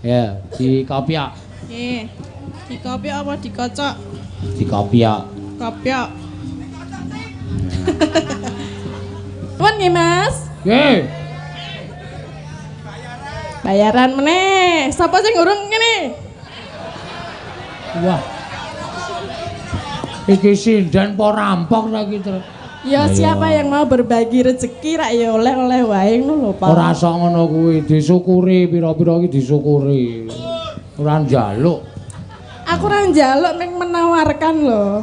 Ya, dikopiok. Nggih. Dikopiok apa dikocok? Dikopiok. Kopiok. Nuwun nggih, Mas. Nggih. Bayaran meneh. Sapa sing urung ngene? Wah. Iki sinden po rampok saiki, Tru. Ya siapa yang mau berbagi rezeki rak ya oleh-oleh wae ngono lho, Pak. Ora sok ngono kuwi, disyukuri pira-pira iki disyukuri. Ora njaluk. Aku ora njaluk ning menawarkan lho.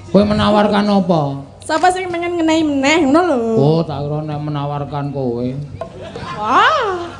Kowe menawarkan apa? Sapa sing pengen ngenehi meneh ngono lho. Oh, tak kira nek menawarkan kowe. Wah.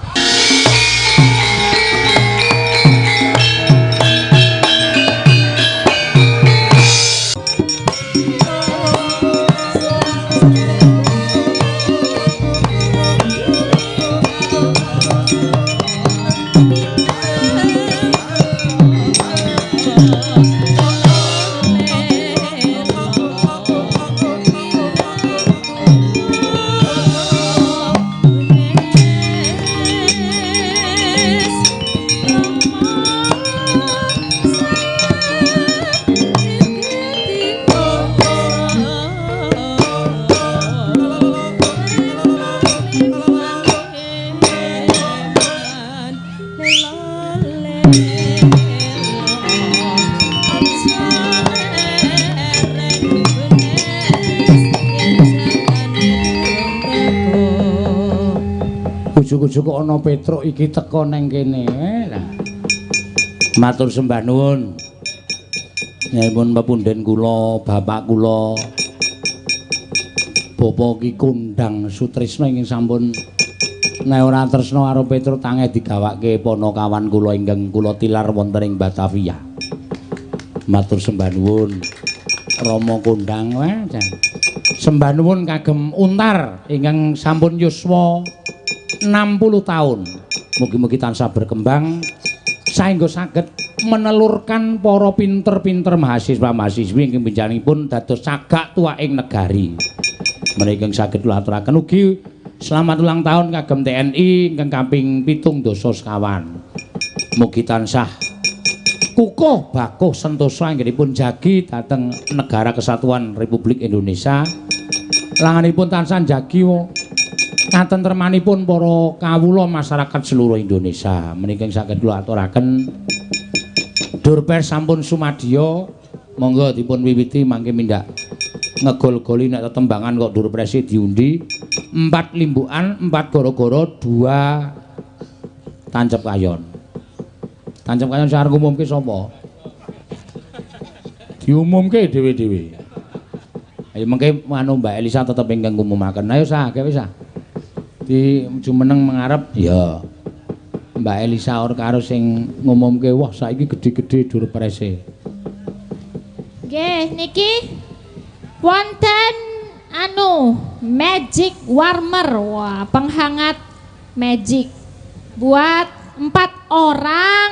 Ujug-ujug kok ana Petruk iki teka neng kene. Lah. Matur sembah nuwun. Nyuwun pepunden kula, bapak kula. Bapak Ki Kondang Sutrisno ingkang sampun nek ora tresna karo Petruk tangeh digawake panakawan kula ingkang kula tilar wonten ing Batavia. Matur sembah nuwun Rama Kondang. Wah, sembah nuwun kagem Untar ingkang sampun yuswa 60 tahun. Mugi-mugi tansah berkembang saengga saged menelurkan para pinter-pinter mahasiswa-mahasiswi ingkang benjanipun dados cagak tuwaking negari. Menika ingkang saged kula aturaken ugi selamat ulang tahun kagem TNI ingkang kaping 75. Mugi tansah kukuh bakuh sentosa anggenipun jagi dhateng Negara Kesatuan Republik Indonesia. Langanipun tansah jagi katentremanipun para kawula masyarakat seluruh Indonesia. Menika saged kula aturaken. Durpers sampun sumadya, monggo dipun wiwiti mangke mindak ngegol-goli nek tetembangan kok durprese diundi. 4 limbukan, 4 goro-goro, 2 tancep kayon. Tancep kayon sing arep ngumumke sapa? Diumumke dhewe-dhewe. Ayo mengke anu Mbak Elisa tetep ingkang ngumumaken. Ayo sah, gawe sah. Di jumeneng mengarep ya Mbak Elisa or karo sing ngumumke wah saiki gedhe-gedhe durprese. Nggih niki wonten anu magic warmer, wah penghangat magic buat 4 orang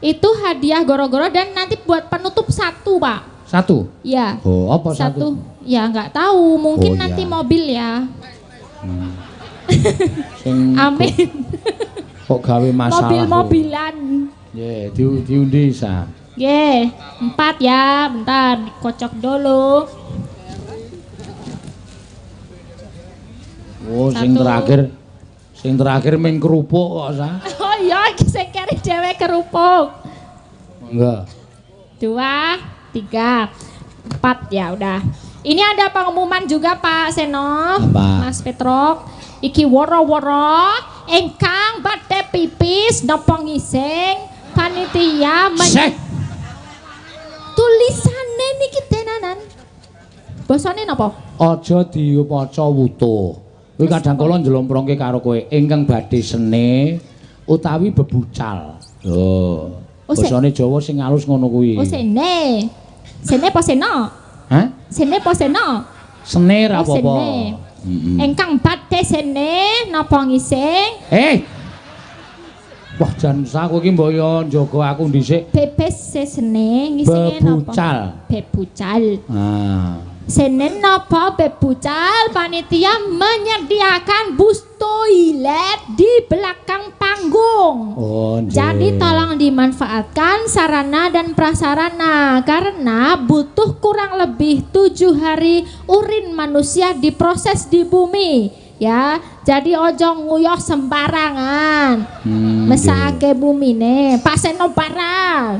itu hadiah goro-goro dan nanti buat penutup 1, Pak. 1? Iya. Oh, apa 1? Ya nggak tahu, mungkin oh, nanti iya. Mobil ya. Sing amin. Kok gawe masalah. Mobil-mobilan. Nggih, diundi sa. Nggih, 4 ya, bentar dikocok dulu. Oh, sing terakhir ming kerupuk kok sa. Oh iya, iki sing keri dhewe kerupuk. Monggo. 2, 3, 4 ya udah. Ini ada pengumuman juga Pak Seno, apa? Mas Petruk. Iki woro-woro ingkang badhe pipis napa ngising panitia tulisane niki tenanan. Basane napa? Aja diwaca wutuh. Kuwi kadang kala njlomprongke karo kowe ingkang badhe sene utawi bebucal. Lho. Basane Jawa sing alus ngono kuwi. Oh sene. Sene apa seno? Hah? Sene apa seno? Sene ra apa-apa. Engkang badhe sene napa ngising? Wah jan sak kowe iki mbok yo njaga aku dhisik. Bebes sene ngisinge napa? Bebucal. Bebucal. Ah. Senin napa bebucal panitia menyediakan bus toilet di belakang panggung. Oh, jadi tolong dimanfaatkan sarana dan prasarana karena butuh kurang lebih 7 hari urin manusia diproses di bumi ya. Jadi ojo nguyuh sembarangan. Mesake bumine, Pak Seno barang.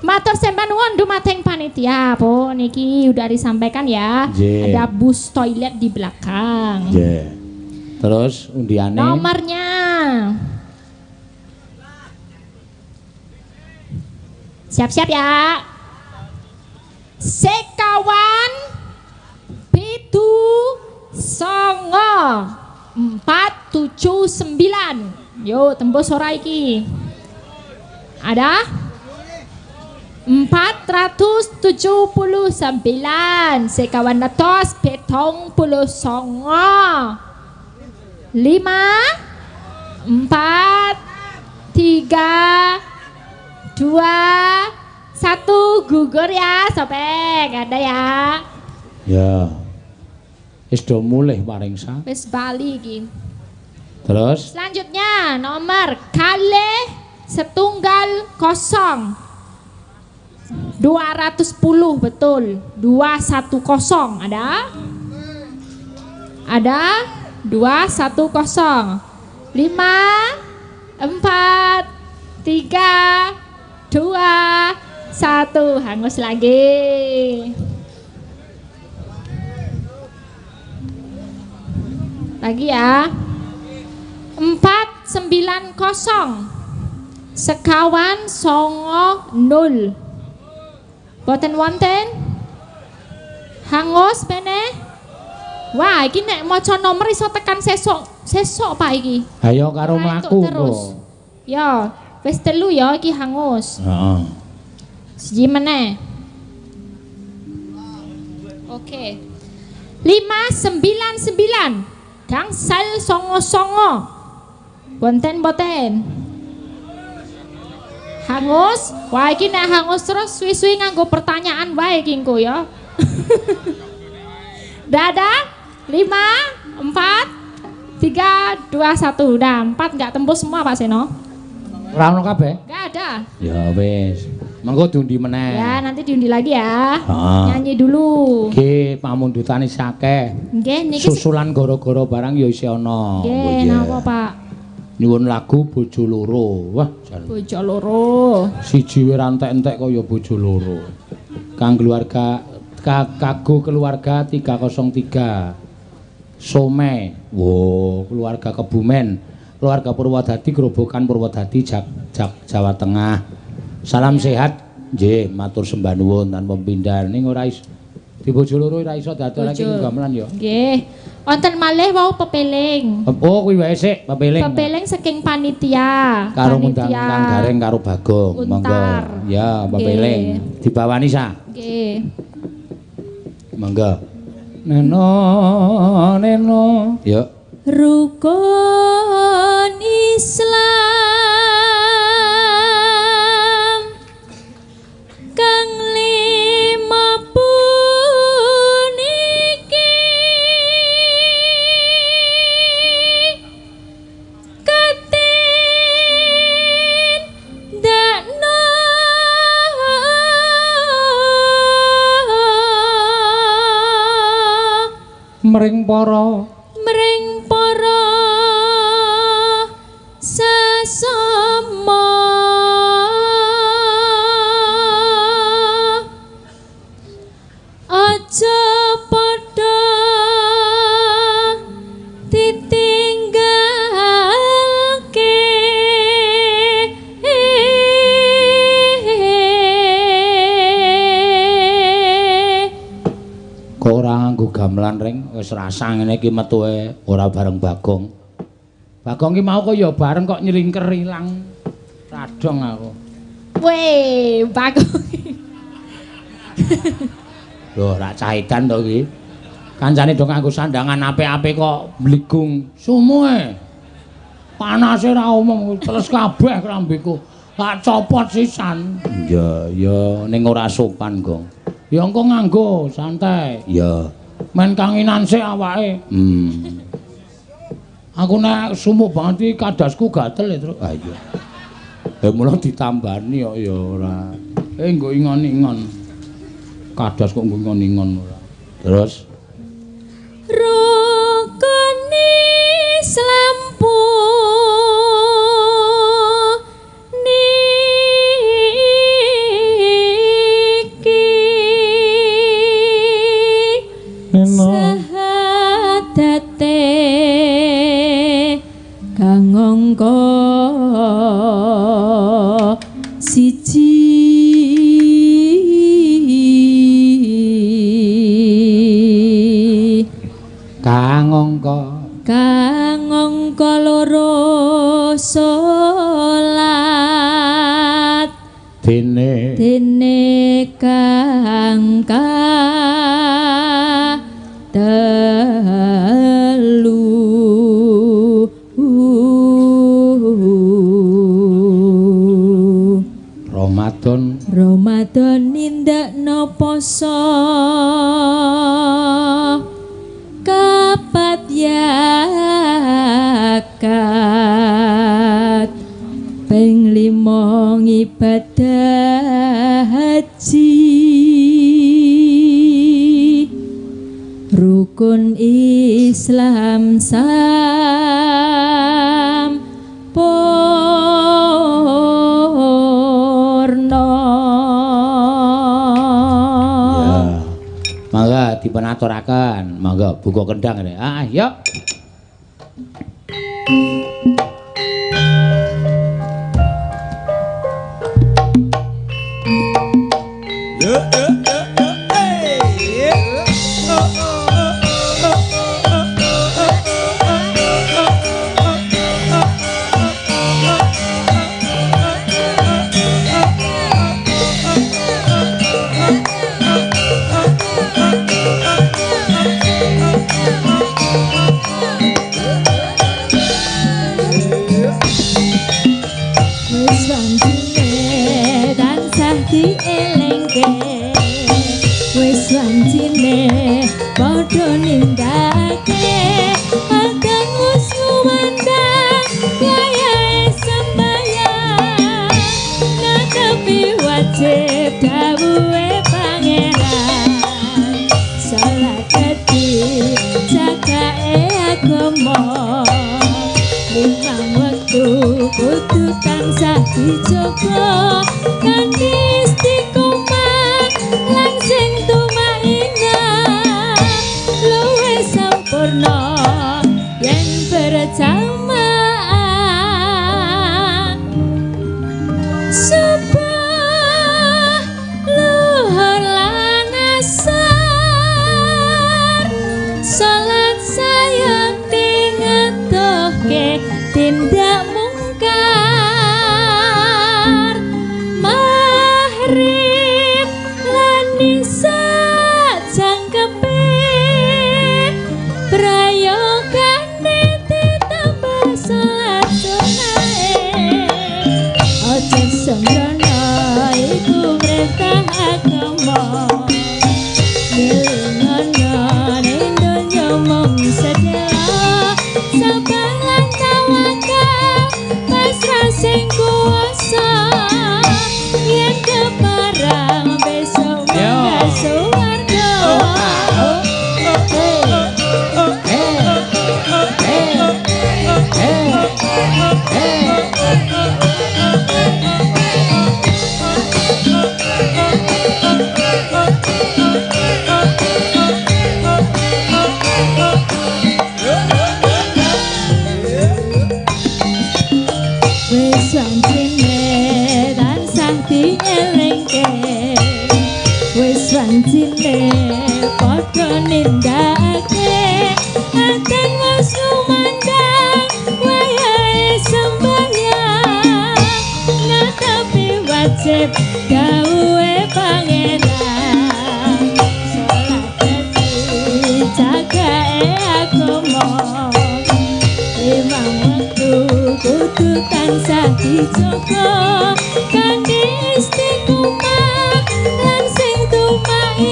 Matur sembah nuwun dumateng panitia, Bu. Niki udah disampaikan ya. Nggih. Ada bus toilet di belakang. Nggih. Terus undiane nomornya. Siap-siap ya. Sekawan 7 9 4 7 9. Yo tembus ora iki. Ada 479 sekawan atus 79 5 4 3 2 1 gugur ya sobek ada ya. Ya. Wis do mulih paringsa. Wis bali iki. Terus selanjutnya nomor kalih 1 0 210 betul. 210 ada? Ada 210. 5 4 3 2 1 hangus lagi. Lagi ya. 4 9 0 sekawan 9 0. Boten wonten? Hangus pene? Wah, iki nek maca nomor iso tekan sesuk. Sesuk Pak iki. Ayo karo mlaku terus. Ya, wis 3 ya iki hangus. Heeh. Siji meneh. Oke. 5 9 9 gangsal 9 9. Wonten boten? Hangus. Wah, iki nek hangus terus suwi-suwi nganggo pertanyaan wae iki engko ya. Dadah. 5 4 3 2 1. Udah 4 enggak tembus semua Pak Seno. Ora ono kabeh? Enggak ada. Ya wis. Mengko diundi meneh. Ya, nanti diundi lagi ya. Ha. Nyanyi dulu. Nggih, pamundhutane akeh. Nggih, niki susulan gara-gara barang ya isih ana. Nggih, napa Pak? Nyuwun lagu Bojo Loro. Wah, jan. Bojo Loro. Siji wae ra entek-entek kaya bojo loro. Kang keluarga kago keluarga 303. Some. Wo, keluarga Kebumen, keluarga Purwodadi, Grobogan Purwodadi, Jawa Tengah. Salam sehat. Nggih, matur sembah nuwun tanpa pindha ning ora iso. Di bojo loro ora iso dadol lagi gamelan ya. Nggih. Wonten malih wau pepeling. Oh, kuwi wae sik pepeling. Pepeling saking panitia. Karo ngundang Kang Gareng karo Bagong. Monggo. Ya, pepeling. Dibawani sa. Nggih. Monggo. Neno neno. Yo. Rukun Islam kang lima puniki katin dakno mring para sesama aja padha ditinggalke Kok ora nganggo gamelan ring wis rasa ngene iki metuhe ora bareng Bagong. Bagong ki mau kok ya bareng kok nyelingker ilang. Radong aku. Weh, Bagong. Lho, rak cahitan to iki. Kancane do nganggo sandangan apik-apik kok bligung. Sumuhe. Panase ra umum, teles kabeh klambiku. Tak copot sisan. Iya, ya ning ora sopan, Gong. Ya engko nganggo santai. Iya. Men kanginan sik awake. Aku nek sumuk banget iki kadasku gatel ya, Truk. Ha iya. Ya mula ditambani kok ya ora. Nggo ingon-ingon. Kadas kok nggo ingon-ingon ora. Terus rukun Islam puniki sahadate kang angka siji kang angka kang angka loro salat dene dene kang telu Ramadan Ramadan nindakno poso kapat yakat ping lima ngibadah haji rukun Islam sampurna. Ya. Mangga dipun aturaken, mangga buka kendang rek. Ah, yuk. Wis wancine tansah dielingke, wis wancine padha nindakake adan wis ngumandang wayahe sembayang netepi wajib dawuhe pangeran salat dadi jagake agama limang wektu kudu tansah dijaga kanthi istiqomah lan sing tumainah luwih sampurna yen berjamaah subuh luhur lan asar salat sayekti ngedohke tindak mungkar maghrib lan isya jangkepe prayogane ditambah salat sunahe aja sembrono iku perintah agama ngelingono ning donya mung sedhela sabar lan tawakal pasrah sing kuwasa yen keparang besok munggah swarga. Wis wancine tansah dielingke, wis wancine padha nindakake adan wis ngumandang wayahe sembayang netepi wajib dawuhe pangeran salat dadi jagake agama limang wektu kudu tansah dijaga kanthi istiqomah lan sing tumainah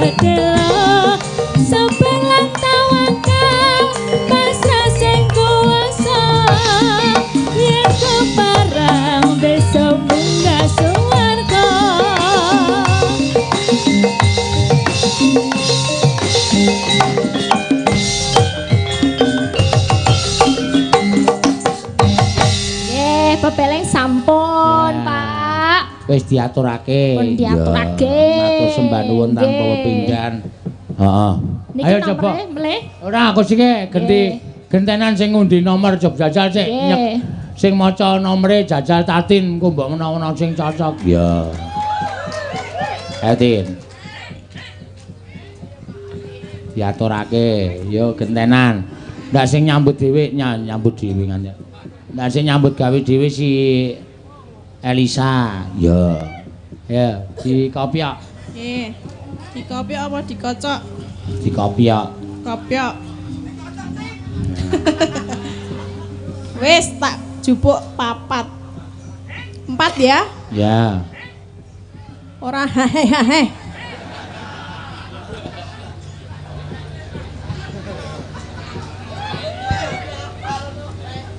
sedelo sabar lan tawakal pasrah sing kuwasa yen keparang besok munggah swarga. Pepeleng sampun, ya. Pak. Wis diaturake. Pun diaturake. Matur sembah nuwun tanpa pepindhan. Heeh. Ayo coba. Ora aku sike genti gentenan sing ngundi nomor coba jajal sik. Sing maca nomere jajal Tatin engko mbok menawa sing cocok. Ya. Ayo Tin. Diaturake, yo gentenan. Ndak sing nyambut dhewe, nyambut dhewe nganti. Nah, sing nyambut gawe dhewe si Elisa. Ya. Ya, dikopiok. Nggih. Dikopiok apa dikocok? Dikopiok. Kopiok. Wis tak jupuk 4. 4 ya? Ya. Ora hahe-hahe.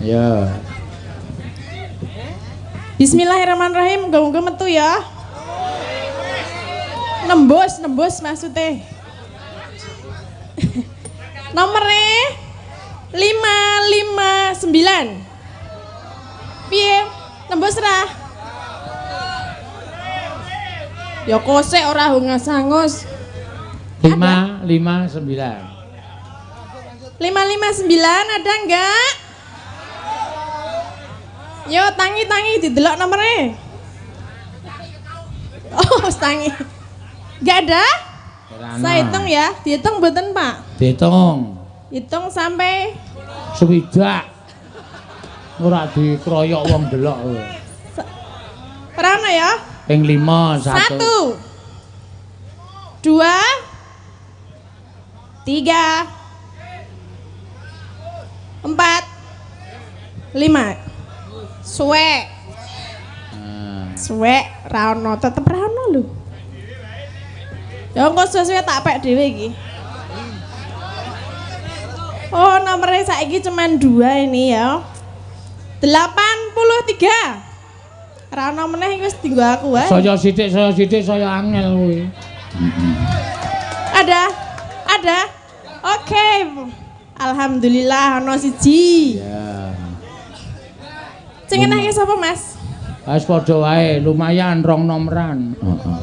Ya. Bismillahirrahmanirrahim, muga-muga metu ya. Nembus, nembus maksudnya. Nomornya 559. Piye? Nembus ra? Ya kosek ora hangus-hangus. 559. 559 ada enggak? Yo tangi-tangi didelok nomornya. Oh, tangi. Enggak ada? Saya hitung ya. Dihitung mboten, Pak? Dihitung. Hitung sampai 60. Ora dikroyok wong delok kowe. Ora ono ya? Ping 5 1. 1 2 3 4 5. Suwek. Suwek ra ono, tetep ra ono lho. Ya engko suwe-suwe tak pek dhewe iki. Oh, nomornya saiki cuman 2 ini ya. 83. Ra ono meneh iki wis dienggo aku wae. Saya sithik saya angel kuwi. Ada? Ada? Oke. Alhamdulillah ono siji. Ya. Sing enake sapa, Mas? Wis padha wae, lumayan rong nomeran. Heeh.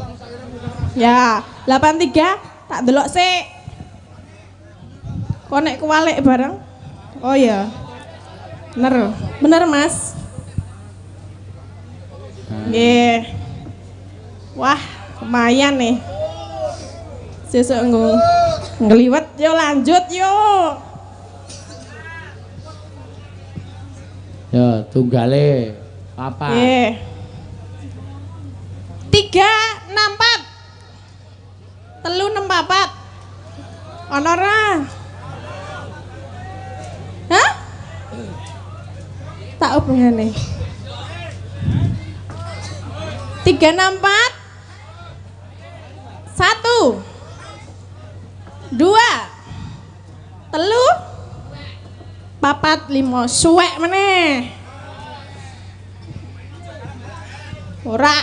Ya, 83 tak delok sik. Kok nek kuwalik bareng? Oh ya. Bener. Bener, Mas. Nggih. Wah, lumayan nih. Sesuk nggo ngliwet yo lanjut yo. Ya, tunggale papat. Nggih. 3 6 4. 3 6 4. Ono ora? Hah? Tak hubungane. 3 6 4. 1 2 3 4 5 suwek meneh. Ora.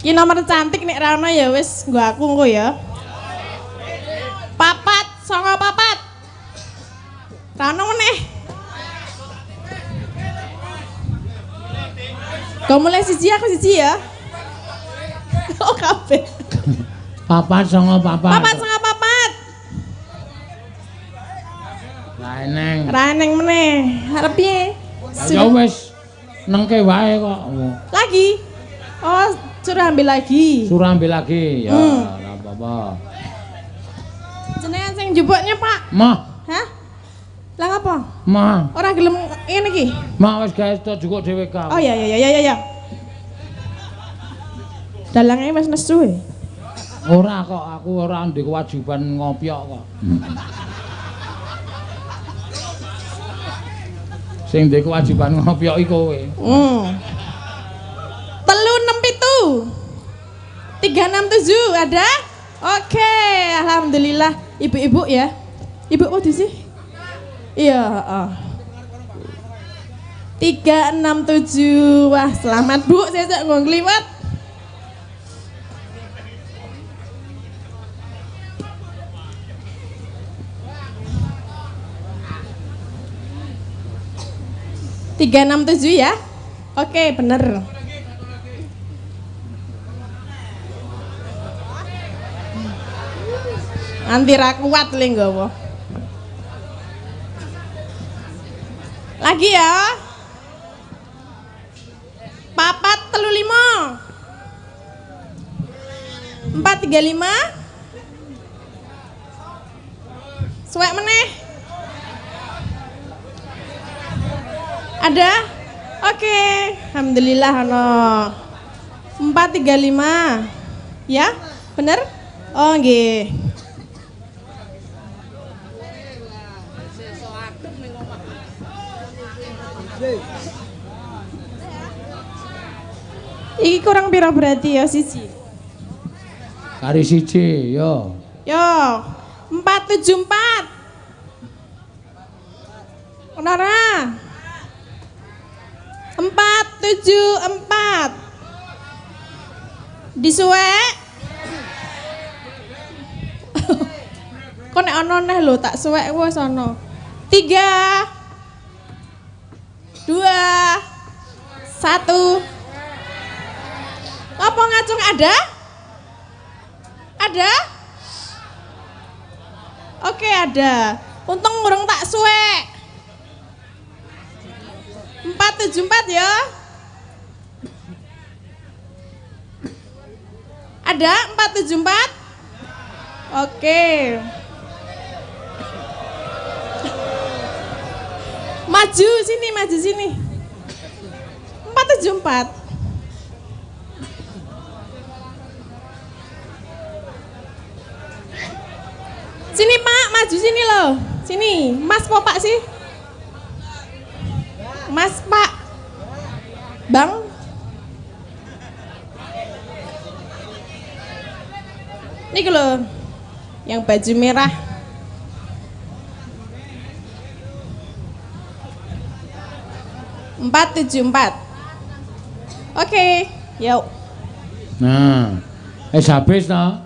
Iki nomor cantik nek ra ono ya wis nggo aku engko ya. 4 9 4. Ra ono meneh. Kau mulai siji aku siji ya. Oh kabeh. 4 9 4. 4 9 4. Ra eneng. Ra eneng meneh. Arep piye? Ya wis nengke wae kok. Lagi. Oh, suruh ambil lagi. Suruh ambil lagi. Ya, ora apa-apa. Jenengan sing njupuknya, Pak. Mah. Hah? Lah ngapa? Mah. Ora gelem ngene iki. Mah wis gawe jukuk dhewe kae. Oh ya ya ya ya ya. Dalange wis nesu e. Ora kok, aku ora ndek kewajiban ngopyok kok. Sing ndek kewajiban ngopyoki kowe. 3 6 7. 367 ada? Oke, alhamdulillah. Ibu-ibu ya. Ibu mau di sih? Iya, heeh. 367. Wah, selamat Bu, sesuk nggo ngliwet. 367 ya? Oke, bener. Nanti ra kuat le nggawa. Lagi ya. 435. 435. Suwek meneh. Ada? Oke, alhamdulillah ana. 435. Ya? Bener? Oh, nggih. Iki kurang pira berarti ya siji? Kari siji, yo. Yo, 474. Ono ora? 474. Disuwek. Kok nek ono neh lho tak suwek wis ono. 3 2 1. Apa ngacung ada? Ada? Oke, ada. Untung ngurung tak suwek. 474 ya. Ada 474? Oke. Maju sini, maju sini. 474. Sini Pak, maju sini loh. Sini, Mas po Pak sih? Mas Pak. Bang. Ini loh, yang baju merah. 474. Oke, yuk. Nah, wis habis to.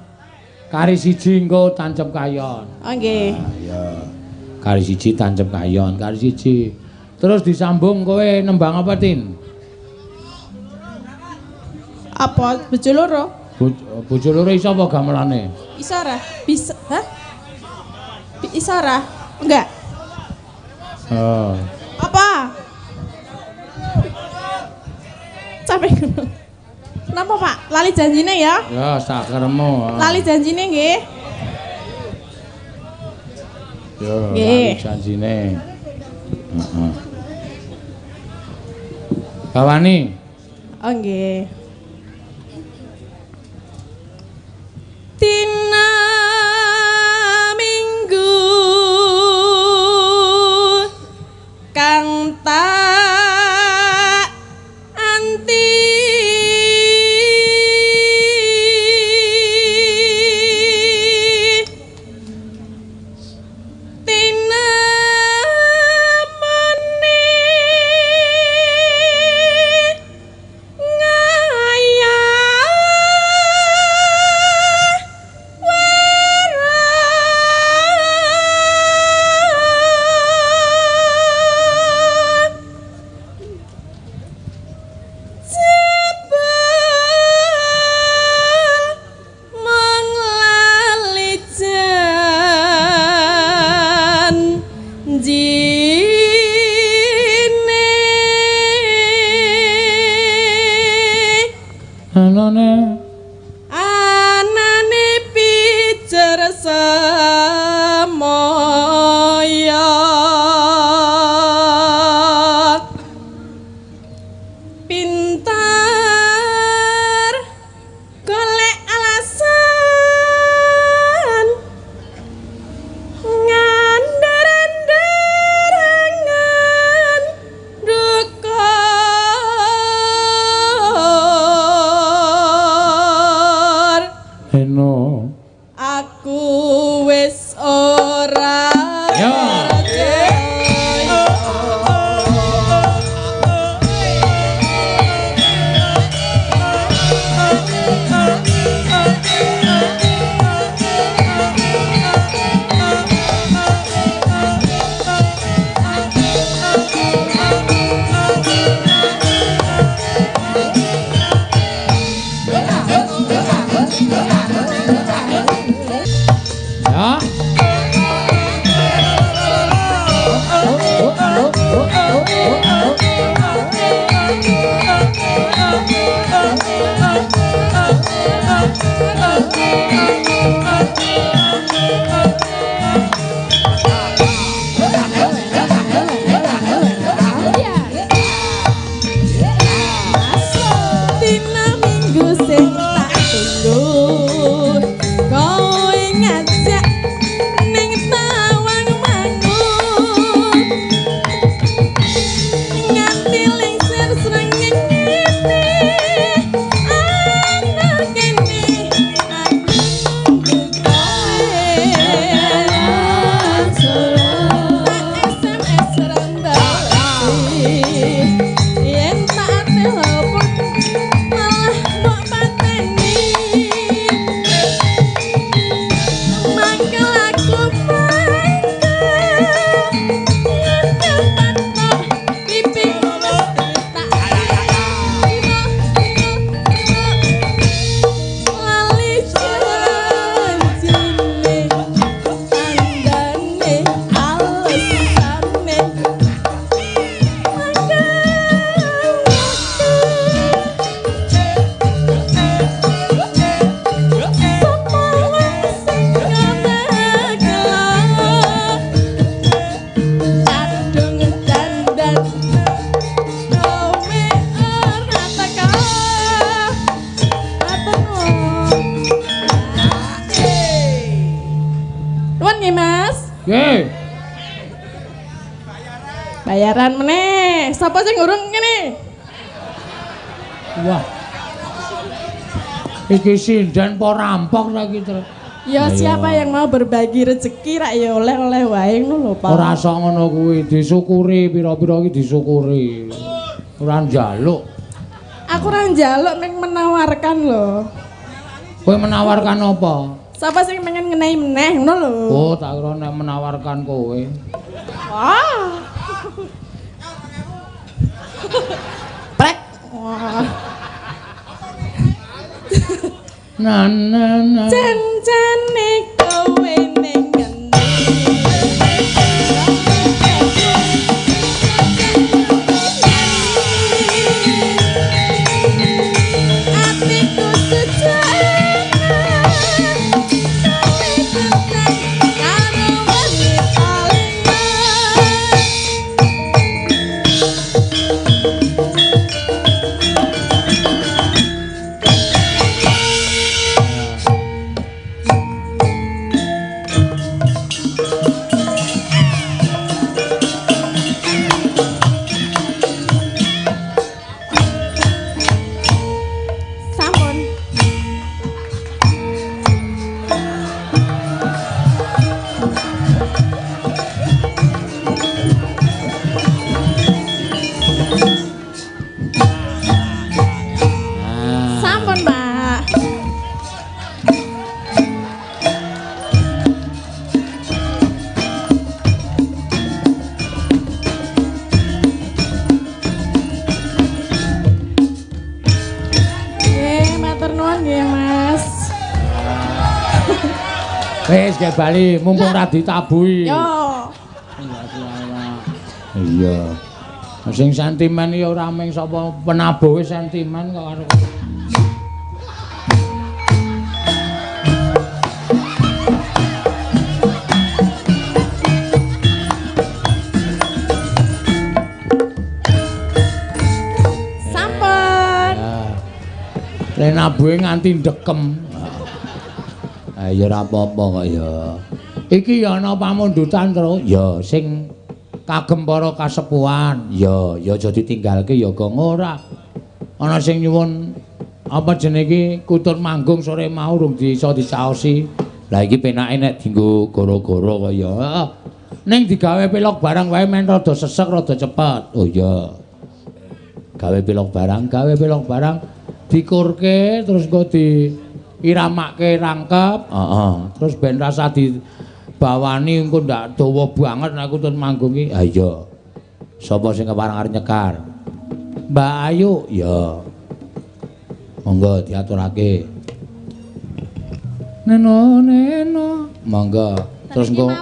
Kari siji engko tancep kayon. Oh nggih. Nah, iya. Kari siji tancep kayon, kari siji. Terus disambung kowe nembang apa, Tin? Apa bojo loro? Bojo loro iso apa gamelane? Iso ora? Bisa, hah? Iso ora? Enggak. Oh. Apa? Capek ngono. Kenapa Pak? Lali janjine ya? Ya, sakaremu. Lali janjine nggih. Ya, lali janjine. Heeh. Bawani. Oh nggih. Dina Minggu kang tak anti tinemani Bayaran meneh. Sapa sing urung ngene? Wah. Iki sinden po rampok saiki, Tru. Ya siapa yang mau berbagi rezeki rak ya oleh-oleh wae ngono lho, Pak. Ora sok ngono kuwi, disyukuri pira-pira iki disyukuri. Ora njaluk. Aku ora njaluk ning menawarkan lho. Kowe menawarkan apa? Sapa sing pengen ngenehi meneh ngono lho. Oh, tak kira nek menawarkan kowe. Wah. Prek. Wah. Na na na. Jan-jane kowe ning ngendi? Atiku sejana kowe benteng karo wanita liya. Sampun. Sampun, Pak. Nggih, matur nuwun nggih, Mas. Wis ge bali, mumpung ora ditabuhi. Yo. Iya. Sing sentimen ya ora mung sapa penabuhe sentimen kok karo. Sampun. Le nabuhe nganti ndekem. Ah ya ora apa-apa kok ya. Iki ya ana pamundutan, Tru. Ya sing kagem para kasepuhan. Ya, ya aja ditinggalke ya gong ora. Ana sing nyuwun apa jenenge iki kutut manggung sore mau rung iso dicaosi. Lah iki penake nek dienggo goro-goro kaya. Heeh. Ning digawe pelok barang wae men rada sesek rada cepet. Oh iya. Gawe pelok barang, gawe pelok barang dikurke terus engko diiramake rangkep. Heeh. Terus ben rasa dibawani engko ndak dawa banget nek kutut manggung iki. Ha iya. Sapa sing kepareng arep nyekar? Mbak Ayu. Ya. Monggo diaturake. Neno neno. Monggo. Terus engko.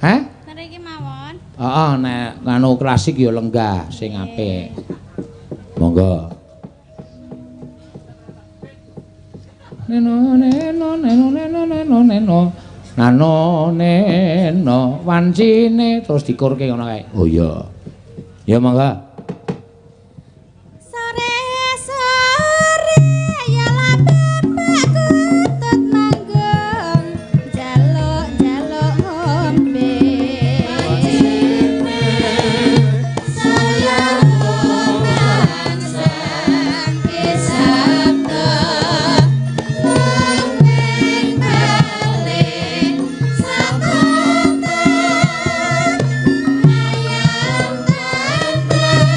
Heh? Mriki mawon. Heeh, nek anu klasik ya lenggah sing apik. Monggo. Neno neno neno neno neno neno. Nano neno wancine terus dikurke ngono kae. Oh iya. Ya monggo. Sore sore ya lah bapak kutut manggung jaluk jaluk ngombe. Wancine saya sang kisabda nanging bali satata ayam tentrem.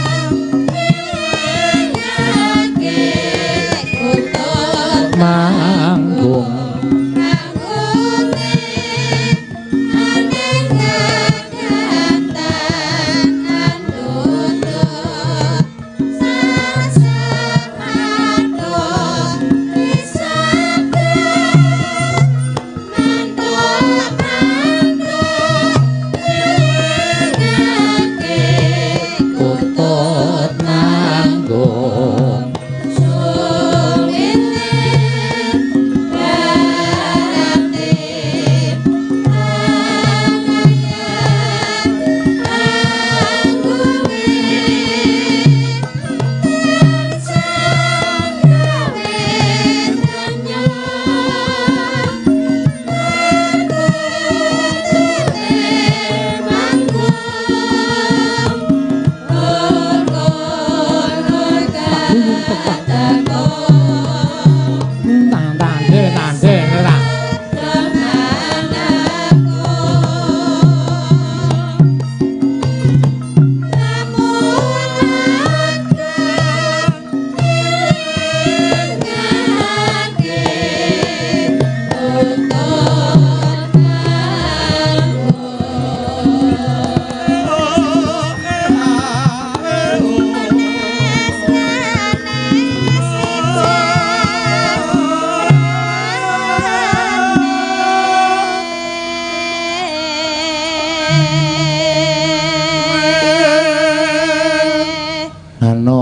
Nano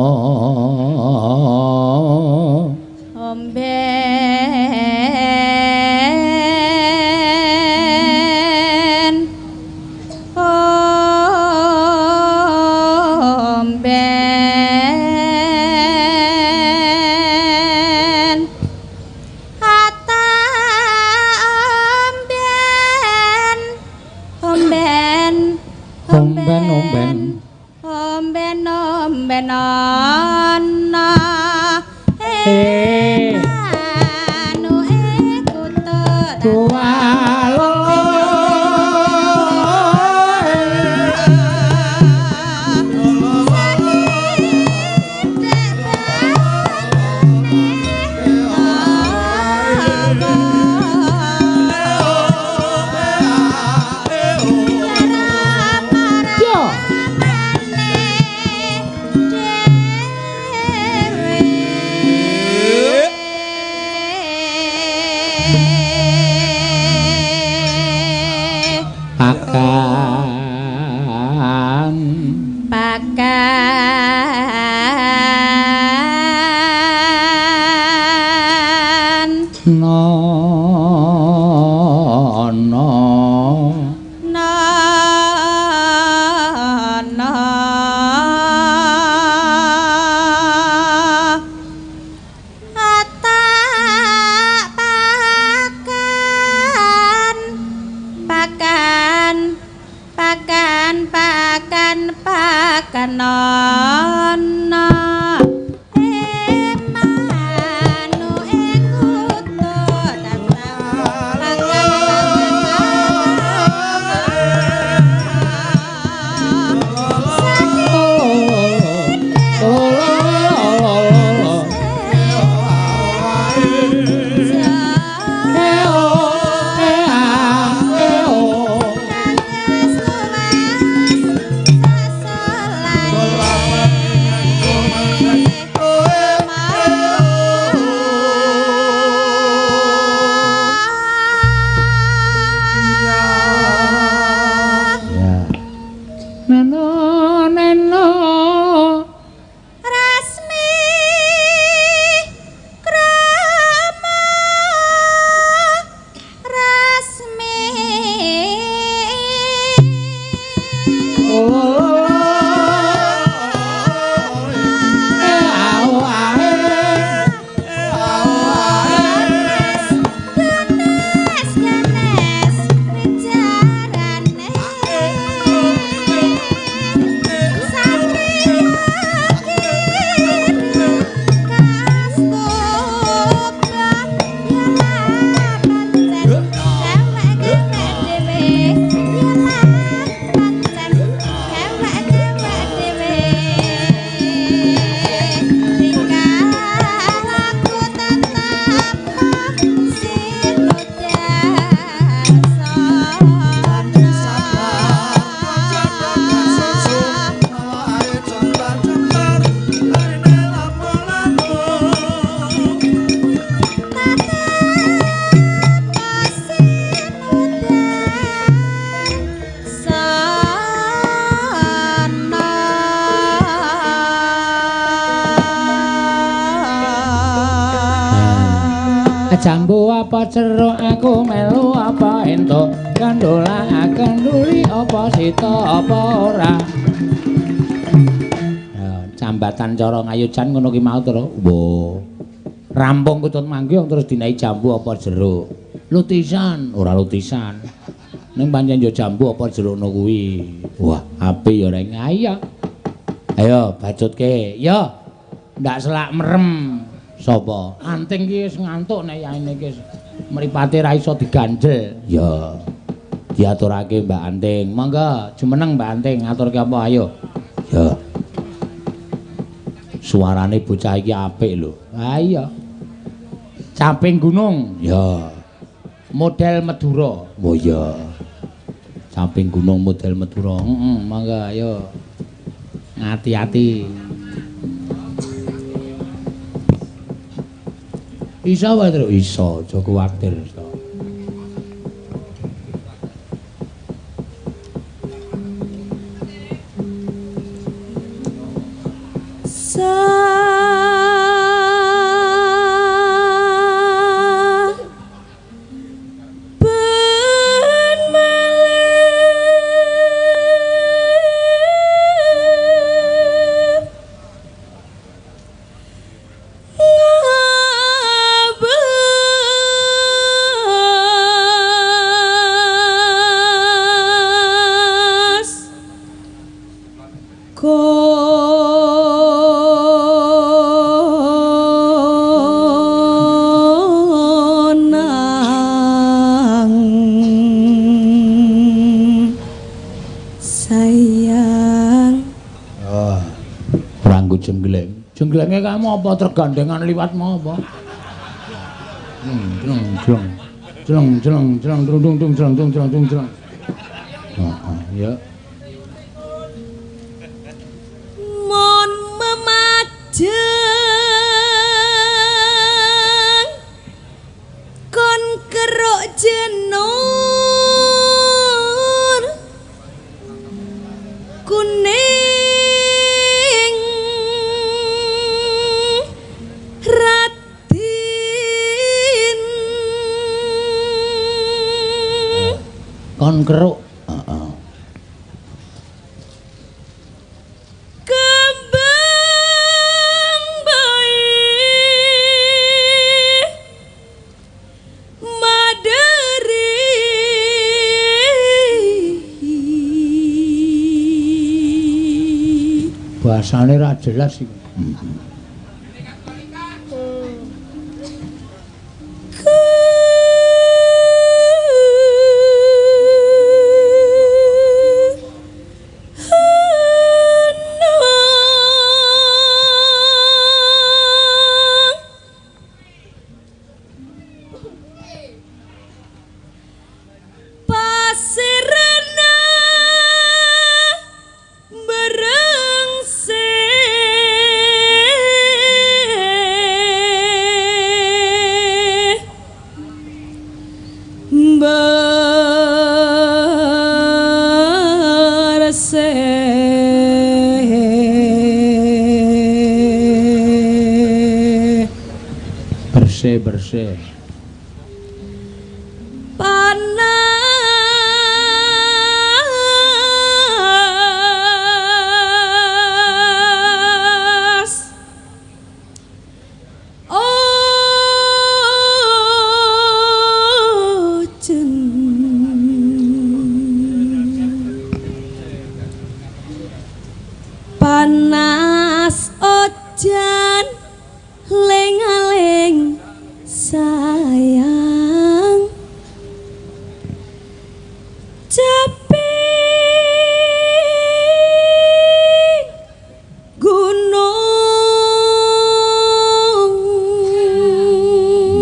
Omben Omben Ata omben Omben Omben omben Omben omben ana Eh. Manuke kutut Yo. Pakan Pakan no no no no Ata pakan pakan pakan pakan pakan ana Emanuke kutut Ya. Neno neno Rasmi krama rasmi Ganes ganes wicarane satriya kiri kastupa ya pancen dhewek-dhewek dhewe ya pancen dhewek-dhewek dhewe tingkah laku tetep Jambu apa jeruk aku melu apa entuk kandola kenduli apa sita apa ora. Ya, jambatan cara ngayujan ngono ki mau to. Wo. Rampung kutut manggih terus dinai jambu apa jeruk. Lutisan, ora lutisan. Ning pancen yo jambu apa jeruk ngono kuwi. Wah, apik ya reng. Ayo. Ayo bacutke. Yo. Ndak selak merem. Sapa? Anting ki wis ngantuk nek yaene iki mripate ra iso diganjel. Ya. Diaturake Mbak Anting. Monggo jumeneng Mbak Anting ngaturke apa ayo. Ya. Suarane bocah iki apik lho. Ha iya. Caping gunung. Ya. Model Madura. Oh iya. Caping gunung model Madura. Heeh, monggo ayo. Ngati-ati. Iso wae, Tru. Iso, aja kuwatir. Sayang. Oh. Ora nggo jenggleng. Jengglenge kamu apa tergandengan liwat mau apa? Jleng jleng. Jleng jleng jleng dung dung dung jleng dung jleng dung jleng. Heeh, ya. Mon memajeng kon keruk jenur kuning Raden. Kon keruk. Heeh. Kembang bae maderi Bahasane ra jelas iki. Pasirana berengse berse Bersih bersih. Panas ojen panas ojan ling-aling sayang caping gunung.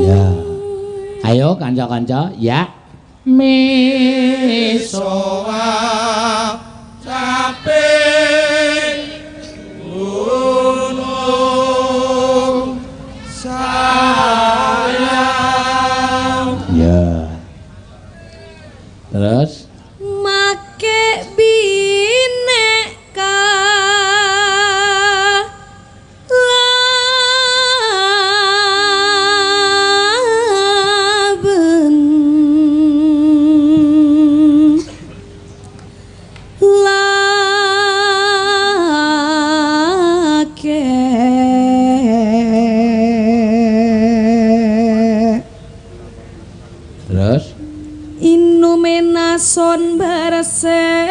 Ya. Ayo kanca-kanca, ya. Misoa caping gunung sayang. Ya. Terus make bineka laben lake terus Inumenason berseh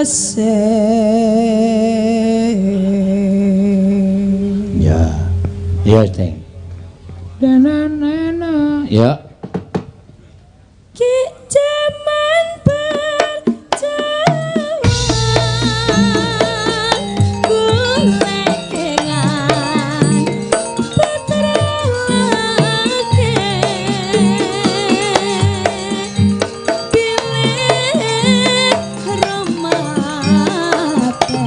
berseh. Ya. Ya, Teng. Na. Ya. Ki jaman berjalan gulekengan putrake bilih romate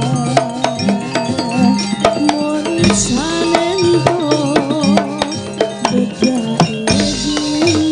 mun sanento bedake.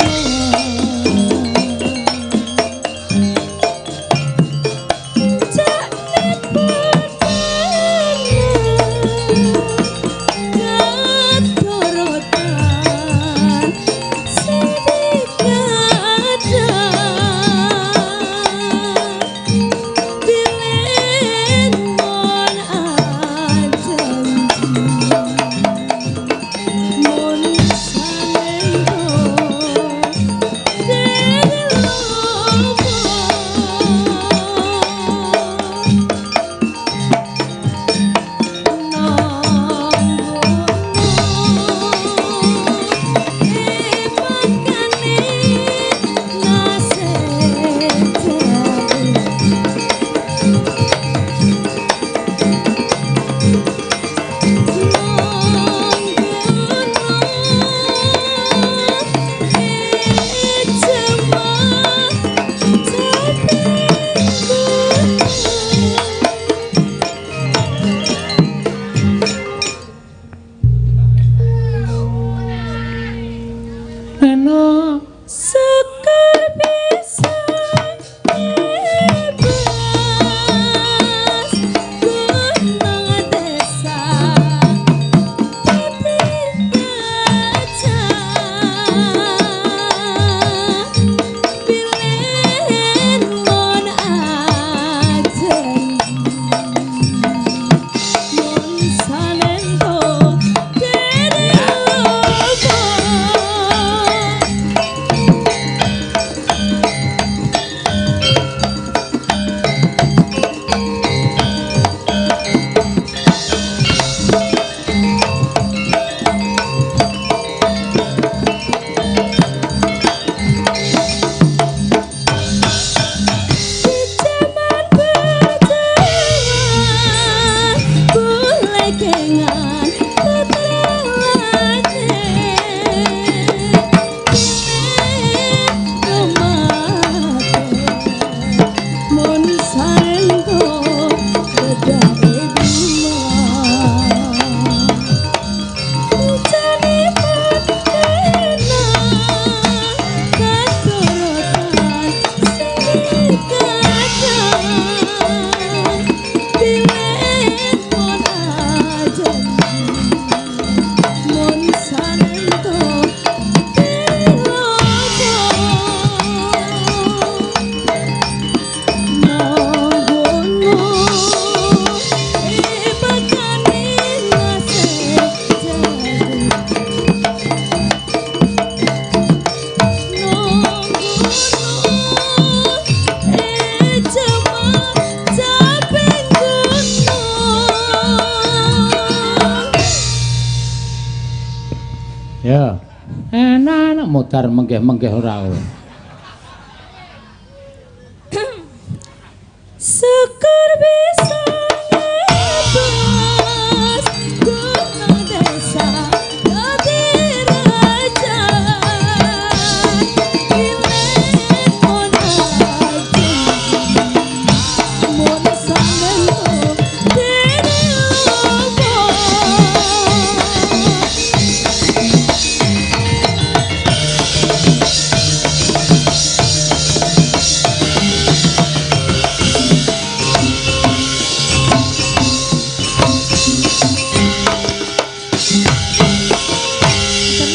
Eno syukur bisa bebas gunung desa dadi raja pilih mon ajen mon sanento dene lobo. Jaman berjalan bulekengan tetelake lumate mun santo bedake Jane patena katurutan sing kadang bilih mon ajen mon sanento dilopo nanggono ipakane nase jago Ya. Enak modar menggeh-menggeh ora kowe. Syukur bisa ngebas gunung desa dadi raja bilih mon ajen mon sanento dene lobo.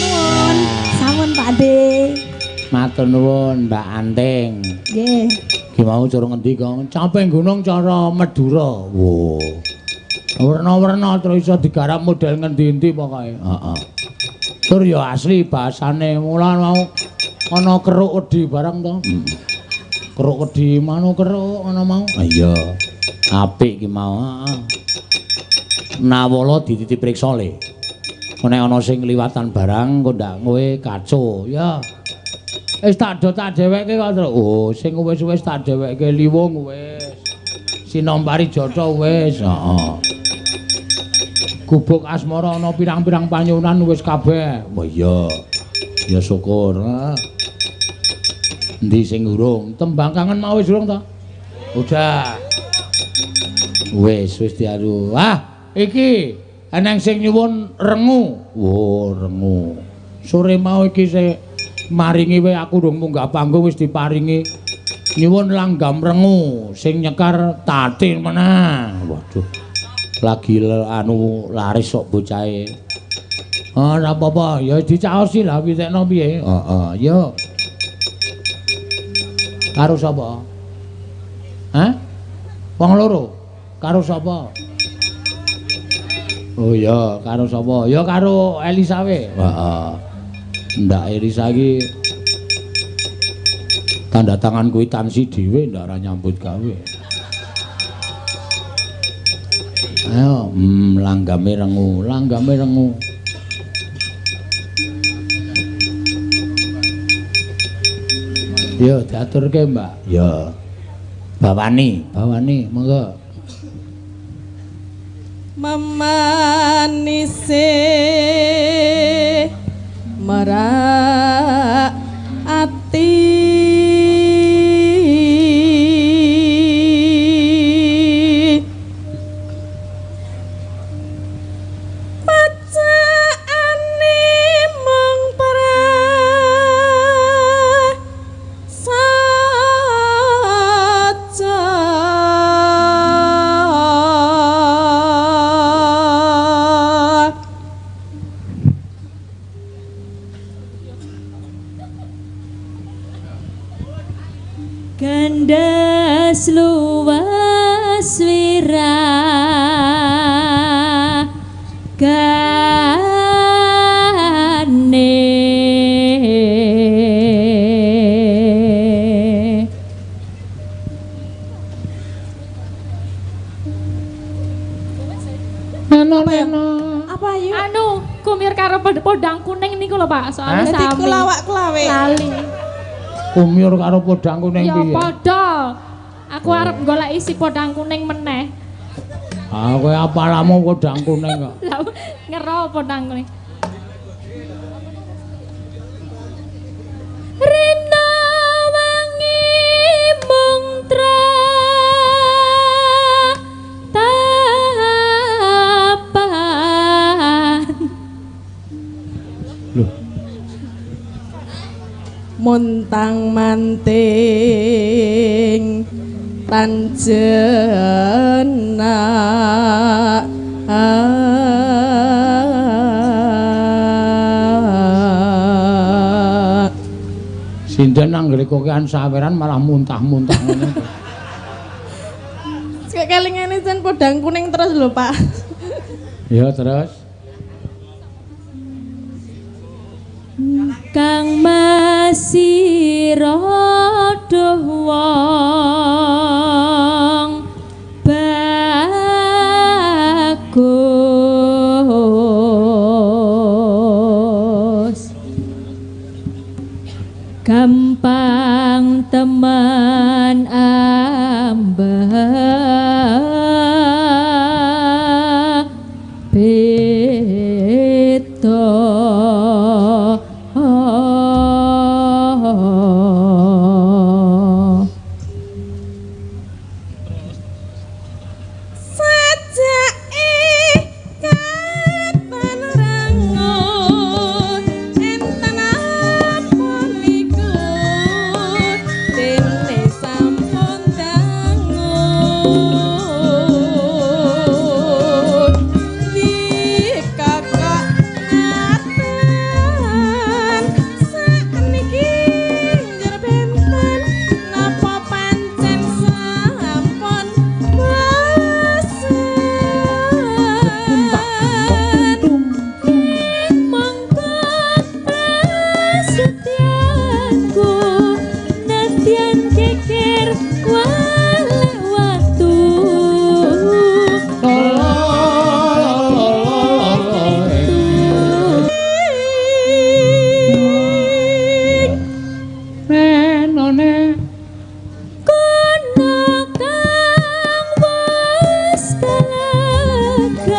Nuwun, sampun Pak De. Matur nuwun Mbak Anting. Nggih. Ki mau cara ngendi kok? Caping gunung cara Madura. Wo. Werna-werna terus iso digarap model ngendi-endi pokoke. Heeh. Tur ya asli bahasane. Mula mau ana keruk wedi barang to. Heeh. Keruk wedi manu keruk ngono mau. Iya. Apik ki mau, heeh. Nawala dititip priksa le. Nek ana sing liwatan barang kok ndak kowe kaco ya. Wis tak do tak dheweke kok. Oh, sing wis-wis tak dheweke liwung wis. Sinompari Jata wis, heeh. Gubuk Asmara ana pirang-pirang panyuwunan wis kabeh. Wah iya. Ya syukur. Endi sing urung? Tembang kangen mau wis urung to? Udah. Wis wis diaru. Ah, iki eneng sing nyuwun rengu. Wo, rengu. Sore mau iki sik maringi wae aku durung munggah panggung wis diparingi nyuwun langgam rengu sing nyekar tatin meneh. Waduh. Lagi anu laris kok bocahe. Ora apa-apa, ya dicaosi lah pitekno piye. Heeh, yo. Karo sapa? Hah? Wong loro. Karo sapa? Oh iya, karo sapa? Ya karo Elisa we. Heeh. Ndak Elisa iki tanda tangan kuitansi dhewe ndak ora nyambut gawe. Ayo, langgame rengu, langgame rengu. Yo diaturke, Mbak. Ya. Bawani, bawani, monggo. Memanise merak ati pacaane mung Tumbas luwes wiragane. Neno neno. Apa ayo? Anu, kumir karo podang kuning niku lho Pak, soalnya Dadi sami. kulawak kulawe. Lali. Kumyur karo podang kuning Ya piye? padha. Aku arep golek isi podang kuning meneh. Ah, kowe apalamu podang kuning kok. Lah ngero podang kuning. Rina wangi mung tapan. Loh, Montang manting tan jenak. Sinden anggere kokean saweran malah muntah-muntah ngono. Kayak kelingane jan podang kuning terus lho, Pak. Ya terus. Kang masih rodo wong bagus, gampang teman ambek beda. Sajake katon rangun enten apa niku dene sampun dangun wikakak ngaten sakniki njur benten napa pancen sampun bosen. Mongko prasetyanku nadyan geger wale watu. Nenone. Kono kang wis kalagan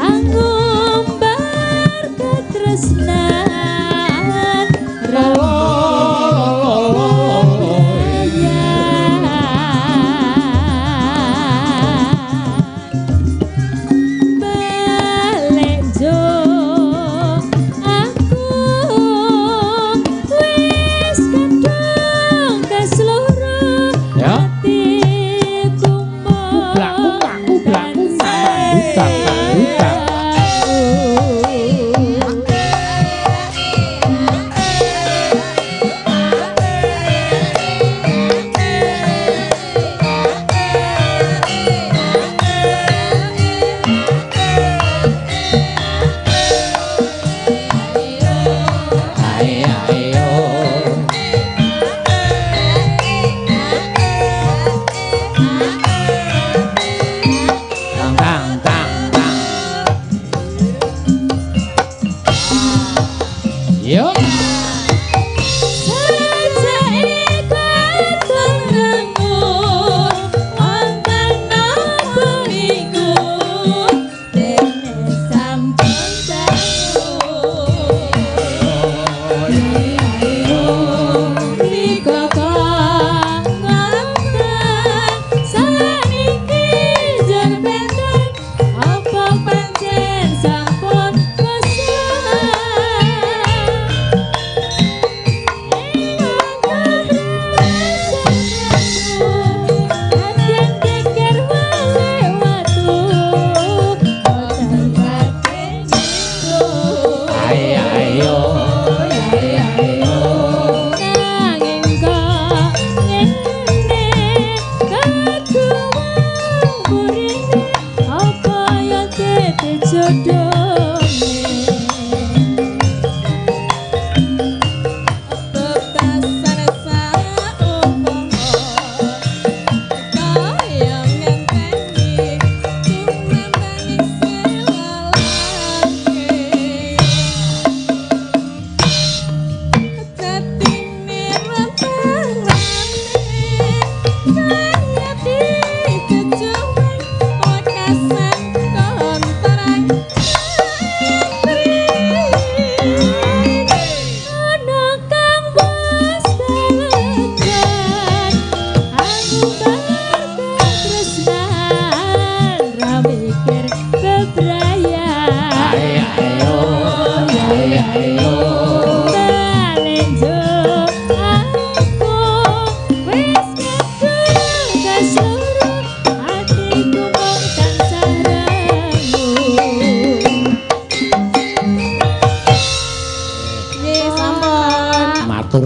angumbar katresnan balik jo aku wis kadung kesloro Ya. atiku Kublak kublak kublak kublak kublak. Ae ae yo. Tang tang tang tang. Yo. Sajake katon rangun wonten napa iku dene sampun sampun bosan.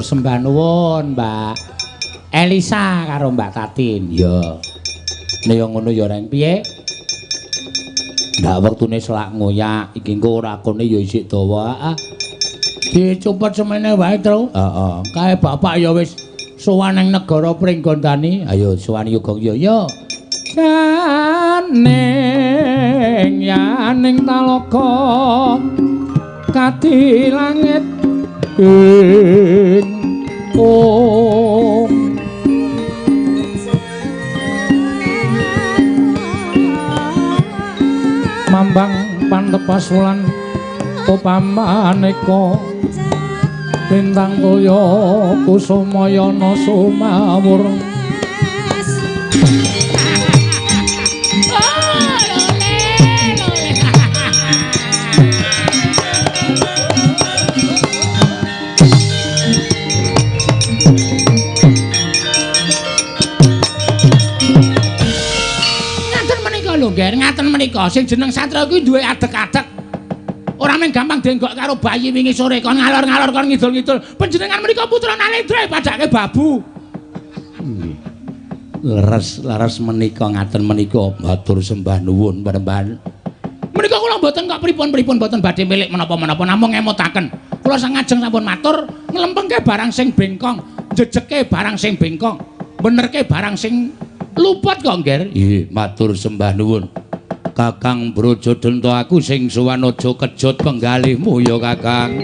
Matur sembah nuwun, Mbak Elisa karo Mbak Tatin. Ya. Nek ya ngono ya Reng, piye? Ndak wektune selak ngoyak, iki engko rakone ya isih dawa. Dicupet semene wae, Tru. Heeh. Kae bapak ya wis sowan ning negara Pringgondani. Ayo sowan yoga ya ya. Janing yaning talaga kadi langit ing om. Mambang pantepas wulan upamaneka lintang toya kusumayana sumawur. Lho, ngaten menika sing jeneng satra kuwi duwe adeg-adeg. Ora mung gampang denggok karo bayi wingi sore kon ngalor-ngalor kon ngidul-ngidul. Panjenengan menika putra Nalendra padake babu. Nggih. Leres-leres menika ngaten menika matur sembah nuwun panembahan. Menika kula mboten kok pripun-pripun mboten badhe milik menapa-menapa namung ngemutaken. Kula sangajeng sampun matur nglempengke barang sing bengkong, jejeke barang sing bengkong, benerke barang sing luput kok, Ngger. Nggih, matur sembah nuwun. Kakang Brajadenta aku sing sowan aja kejut penggalihmu ya, Kakang.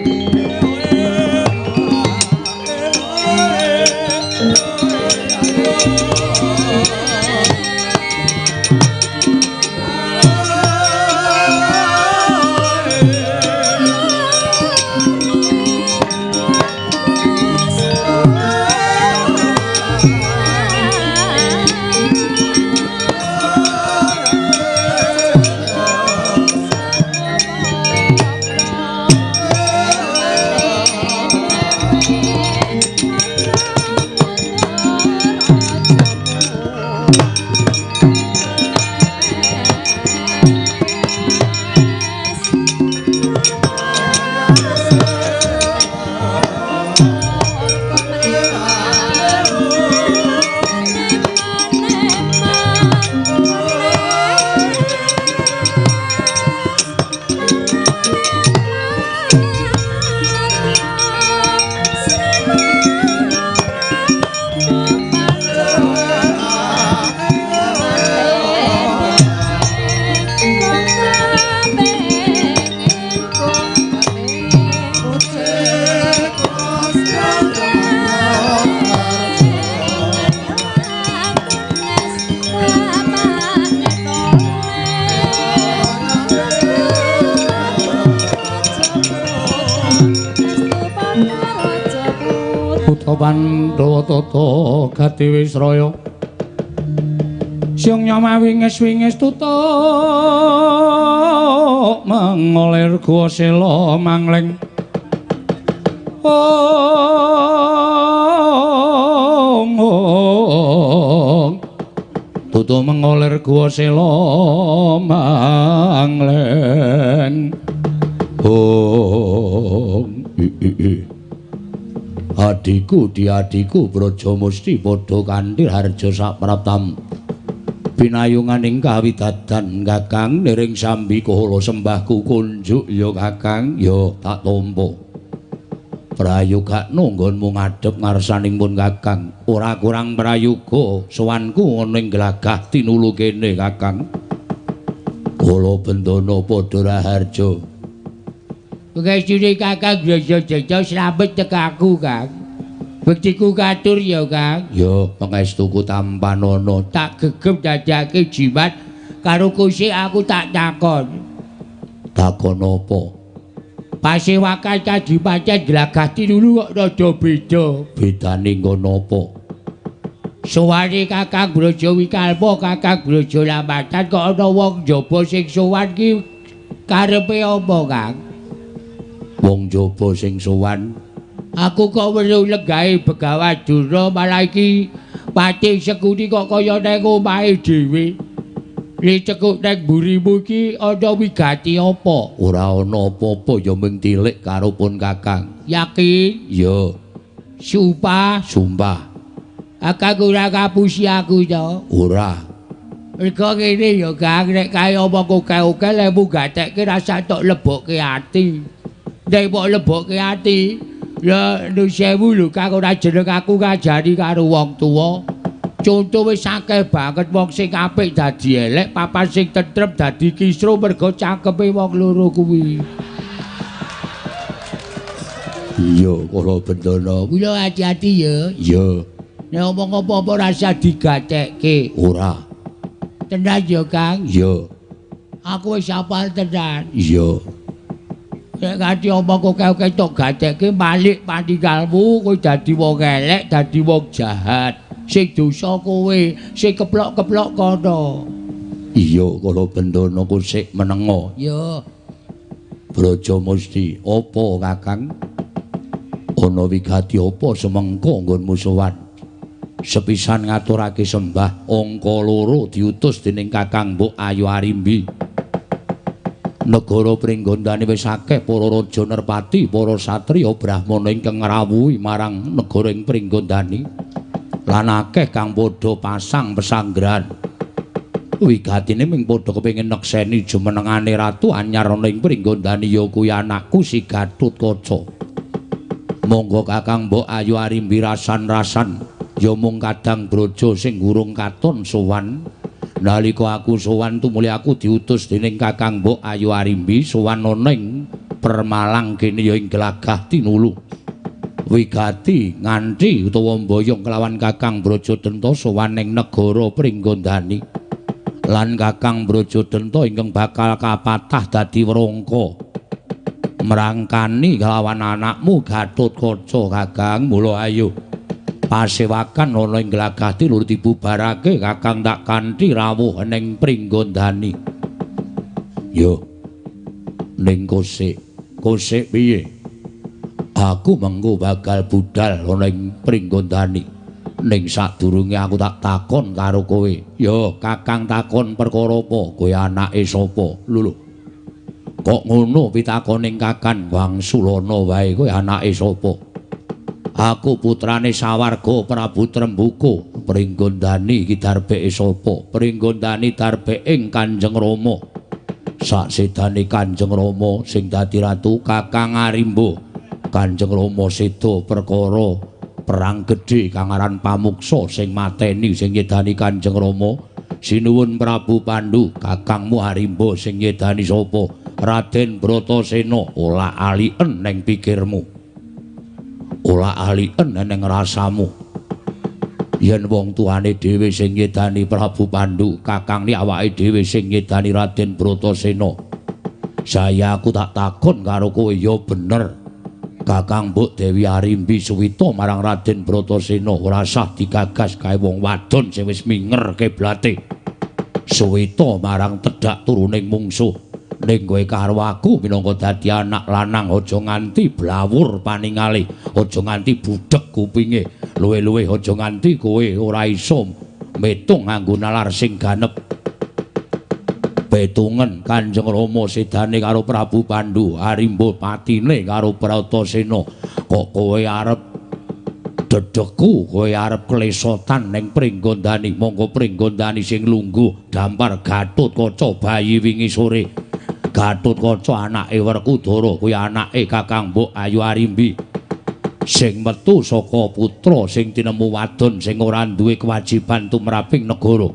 Pandhawa tata gati wisraya siung nyama wingis-wingis tutuk mengolir guwa sela mangling ong ong tutuk mengolir guwa sela mangling ong i i i. Adiku diadiku Brajamusti padha kanthi harja sapraptam pinayunganing kawidadan Kakang niring sambi kala sembahku kunjuk ya Kakang ya tak tampa prayogakno nggonmu ngadhep ngarsaning pun Kakang ora kurang prayoga sowanku ana ing glagah tinulu kene Kakang kala bendana padha raharja. Pengestune Kakang Brajadenta slamet tekaku, Kang. Bektiku katur ya, Kang. Ya, pangestuku tampanana. Tak gegem dadake jimat karo kusik aku tak takon. Takon apa? Pasewakan kadipaten Glagah Tinulu kok rada beda. Bedane nggon apa? Sowane Kakang Braja Wikalpa, Kakang Braja Lamatan kok ana wong njaba sing sowan ki karepe apa, Kang? Wong njaba sing sowan aku kok weruh legahe Begawan Durna malah iki Patih Sekuni kok kaya nang omahe dhewe. Li cekuk nang mburimu iki ana wigati apa? Ora ana apa-apa ya mung tilik karo pun Kakang. Yakin? Ya. Sumpah, sumpah. Akang ora ngapusi aku to? Ora. Mergo ngene ya, Kang, nek kae omong akeh-akeh lemu gatekke rasa tok lebokke ati. Nek mbok lebokke ati, ya nuwun sewu lho Kang, ora jeneng aku ngajari karo wong tuwa. Conto wis akeh banget wong sing apik dadi elek, papan sing tentrem dadi kisruh mergo cangkeme wong loro kuwi. Iya, kala bendana. Kula ati-ati ya. Iya. Nek omong apa-apa rasa digatekke. Ora. Tenan ya, Kang? Iya. Aku wis hafal tenan. Iya. Nek nganti omong akeh-akeh tok gatekke malik paninggalmu, kowe dadi wong elek, dadi wong jahat. Sing dosa kowe, sing keplok-keplok kono. Iya, kala bendana ku sik menengo. Iya. Braja Musti, apa Kakang? Ana wigati apa semengko nggonmu sowan? Sepisan ngaturake sembah angka loro diutus dening Kakang Mbok Ayu Arimbi. Negara Pringgondani wis akeh para raja nerpati, para satriya brahmana ingkang ngrawuhi marang negara ing Pringgondani. Lan akeh kang padha pasang pesanggrahan. Wigatine ming padha kepengin nekseni jumenengane ratu anyar ana ing Pringgondani ya kuwi anakku si Gatotkaca. Monggo Kakang Mbok Ayu Arimbi rasan-rasan ya mung kadang braja sing urung katon sowan. Nalika aku sowan tumuli aku diutus dening Kakang Mbok Ayu Arimbi sowan ana ing Permalang kene ya ing Glagah Tinulu. Wigati nganti utawa mboyong kelawan Kakang Brajadenta sowan ing negara Pringgondani. Lan Kakang Brajadenta ingkang bakal kapatah dadi wrangka mrangkani kelawan anakmu Gatotkaca. Kakang, mula ayo pasewakan ana ing Glagah Tinulu dibubarake Kakang tak kanthi rawuh ning Pringgondani. Yo ning kosek, kosek piye? Aku mengko bakal budal ana ing Pringgondani. Ning sadurunge aku tak takon karo kowe. Yo Kakang takon perkara apa? Kowe anake sapa? Lho lho. Kok ngono pitakoning Kakang? Wangsulana wae, kowe anake sapa? Aku putrane sawarga Prabu Trembuka. Pringgondani iki darbeke sapa? Pringgondani darbeke Kanjeng Rama. Saksedane Kanjeng Rama sing dadi ratu Kakang Arimba. Kanjeng Rama seda perkara perang gedhe kang aran Pamuksa sing mateni sing nyedani Kanjeng Rama. Sinuwun Prabu Pandu, kakangmu Arimba sing nyedani sapa? Raden Bratasena. Olah alien neng pikirmu, olah alien neng rasamu. Yen wong tuane dhewe sing nyedani Prabu Pandu, kakang ni awake dhewe sing nyedani Raden Bratasena. Saya aku tak takon karo kowe ya bener. Kakang Mbok Dewi Arimbi suwita marang Raden Bratasena ora sah digagas kae wong wadon sing wis minger kiblate. Suwita marang tedhak turuning mungsuh. Ning kowe karo aku minangka dadi anak lanang aja nganti blawur paningale, aja nganti budhek kupinge, luwih-luwih aja nganti kowe ora iso metung nganggo nalar sing ganep. Petungen Kanjeng Rama sedane karo Prabu Pandu, Arimba patine karo Bratasena. Kok kowe arep dedegku, kowe arep klesotan ning Pringgondani. Monggo Pringgondani sing lungguh dampar Gatotkaca bayi wingi sore. Gatotkaca anake Werkudara kuwi anake Kakang Mbok Ayu Arimbi sing metu saka putra sing tinemu wadon sing ora duwe kewajiban tumraping negara.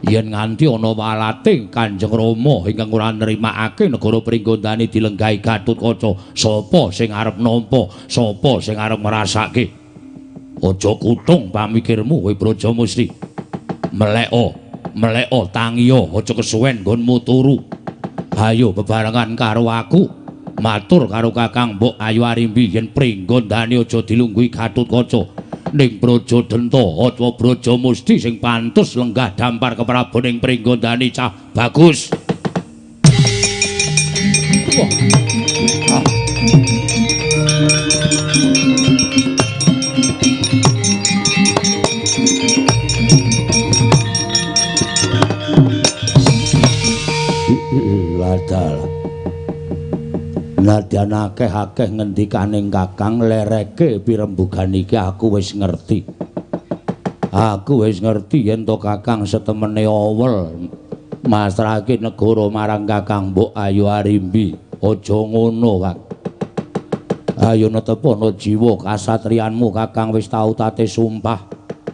Yen nganti ana walate Kanjeng Rama ingkang ora nrimakake negara Pringgondani dilenggahi Gatotkaca, sapa sing arep nampa, sapa sing arep ngrasake? Aja kutung pamikirmu kowe Braja Musti. Meleko, meleko tangiya, aja kesuwen nggonmu turu. Ayo bebarengan karo aku matur karo Kakang Mbok Ayu Arimbi yen Pringgondani aja dilungguhi Gatotkaca. Ning Brajadenta aja Braja Musti sing pantes lenggah dampar keprabon ing Pringgondani cah bagus. Wah. Ladal. Nadyan akeh-akeh ngendikaning Kakang lereke pirembugan iki aku wis ngerti. Aku wis ngerti yen to Kakang setemene owel masrahke negara marang Kakang Mbok Ayu Arimbi. Aja ngono, Kang. Ayo netepono jiwa kasatriyanmu. Kakang wis tau tate sumpah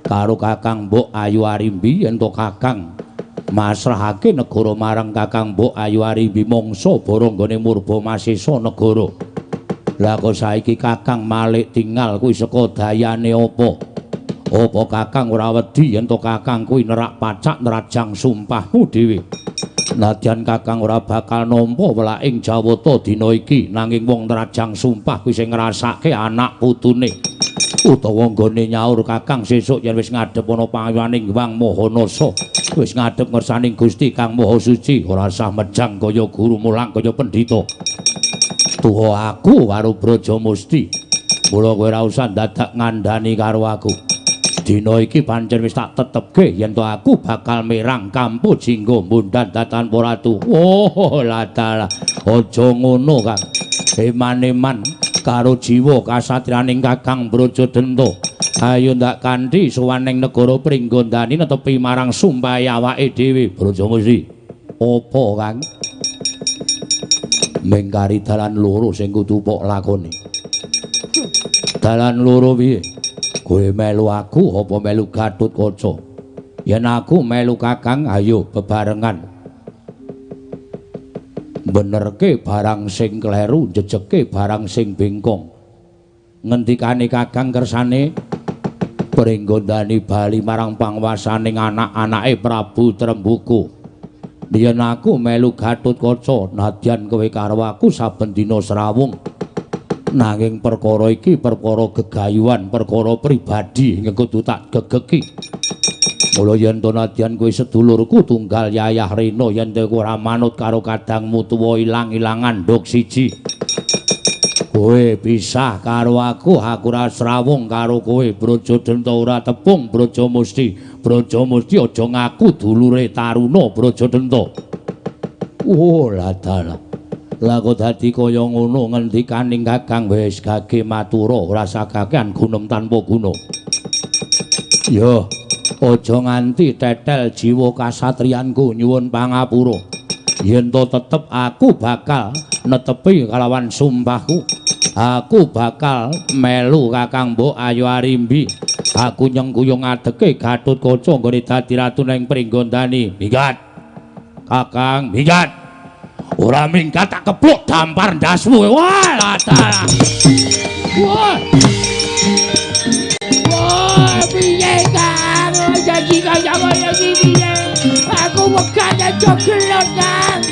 karo Kakang Mbok Ayu Arimbi yen to Kakang masrahake negara marang Kakang Mbok Ayu Arimbi mangsa baranggane murba masesa negara. Lah kok saiki Kakang malik tingal kuwi saka dayane apa? Apa Kakang ora wedi yen to Kakang kuwi nerak pacak nerajang sumpahmu dhewe? Nadyan Kakang ora bakal nampa welaking Jawata dina iki, nanging wong nerajang sumpah kuwi sing ngrasake anak putune. Utawa nggone nyaur Kakang sesuk yen wis ngadhep ana payuwaning Hyang Maha Nasa, wis ngadhep ngersaning Gusti Kang Maha Suci, ora usah mejang kaya guru mulang kaya pendhita. Tuwa aku karo Brajamusti, mula kowe ora usah dadak ngandhani karo aku. Dina iki pancen wis tak tetepke yen to aku bakal merang Kampu Jingga Mbundan Datan Ratu. Oh, ladalah. Aja ngono, Kang. Eman-eman karo jiwa kasatriyaning Kakang Brajadenta. Ayo ndak kanthi sowan ning negara Pringgondani netepi marang sumpahe awake dhewe, Brajamusti. Apa, Kang? Mengkari dalan loro sing kudu pok lakoni. Dalan loro piye? Kowe melu aku apa melu Gatotkaca? Yen aku melu Kakang, ayo bebarengan. Benerke barang sing kleru, jejeke barang sing bengkong. Ngendikane Kakang kersane Pringgondani bali marang pangwasaning anak-anake Prabu Trembuku. Yen aku melu Gatotkaca, nadyan kowe karo aku saben dina srawung. Nanging perkara iki perkara gegayuhan, perkara pribadi ingkang kudu tak gegeki. Mula yen to nadyan kowe sedulurku tunggal Yayah Rena, yen kowe ora manut karo kadangmu tuwa ilang-ilangan nduk siji. Kowe pisah karo aku, aku ora srawung karo kowe. Brajadenta ora tepung Brajamusti. Brajamusti aja ngaku dulure Taruna Brajadenta. Oh, ladalah. Lah kok dadi kaya ngono ngendikaning Kakang wis gage matura ora sakakean gunem tanpa guna. Ya, aja nganti tetel jiwa kasatriyanku, nyuwun pangapura. Yen to tetep aku bakal netepi kalawan sumpahku. Aku bakal melu Kakang Mbok Ayu Arimbi. Aku nyengkuyung ngadeke Gatotkaca nggone dadi ratu ning Pringgondani. Minggat. Kakang, minggat. Ora minggat tak kepluk dampar ndasmu. Wah, ladalah. Wah. Wah, piye Kang? Janji kaya ngono iki piye? Aku wegah aja gelot, Kang.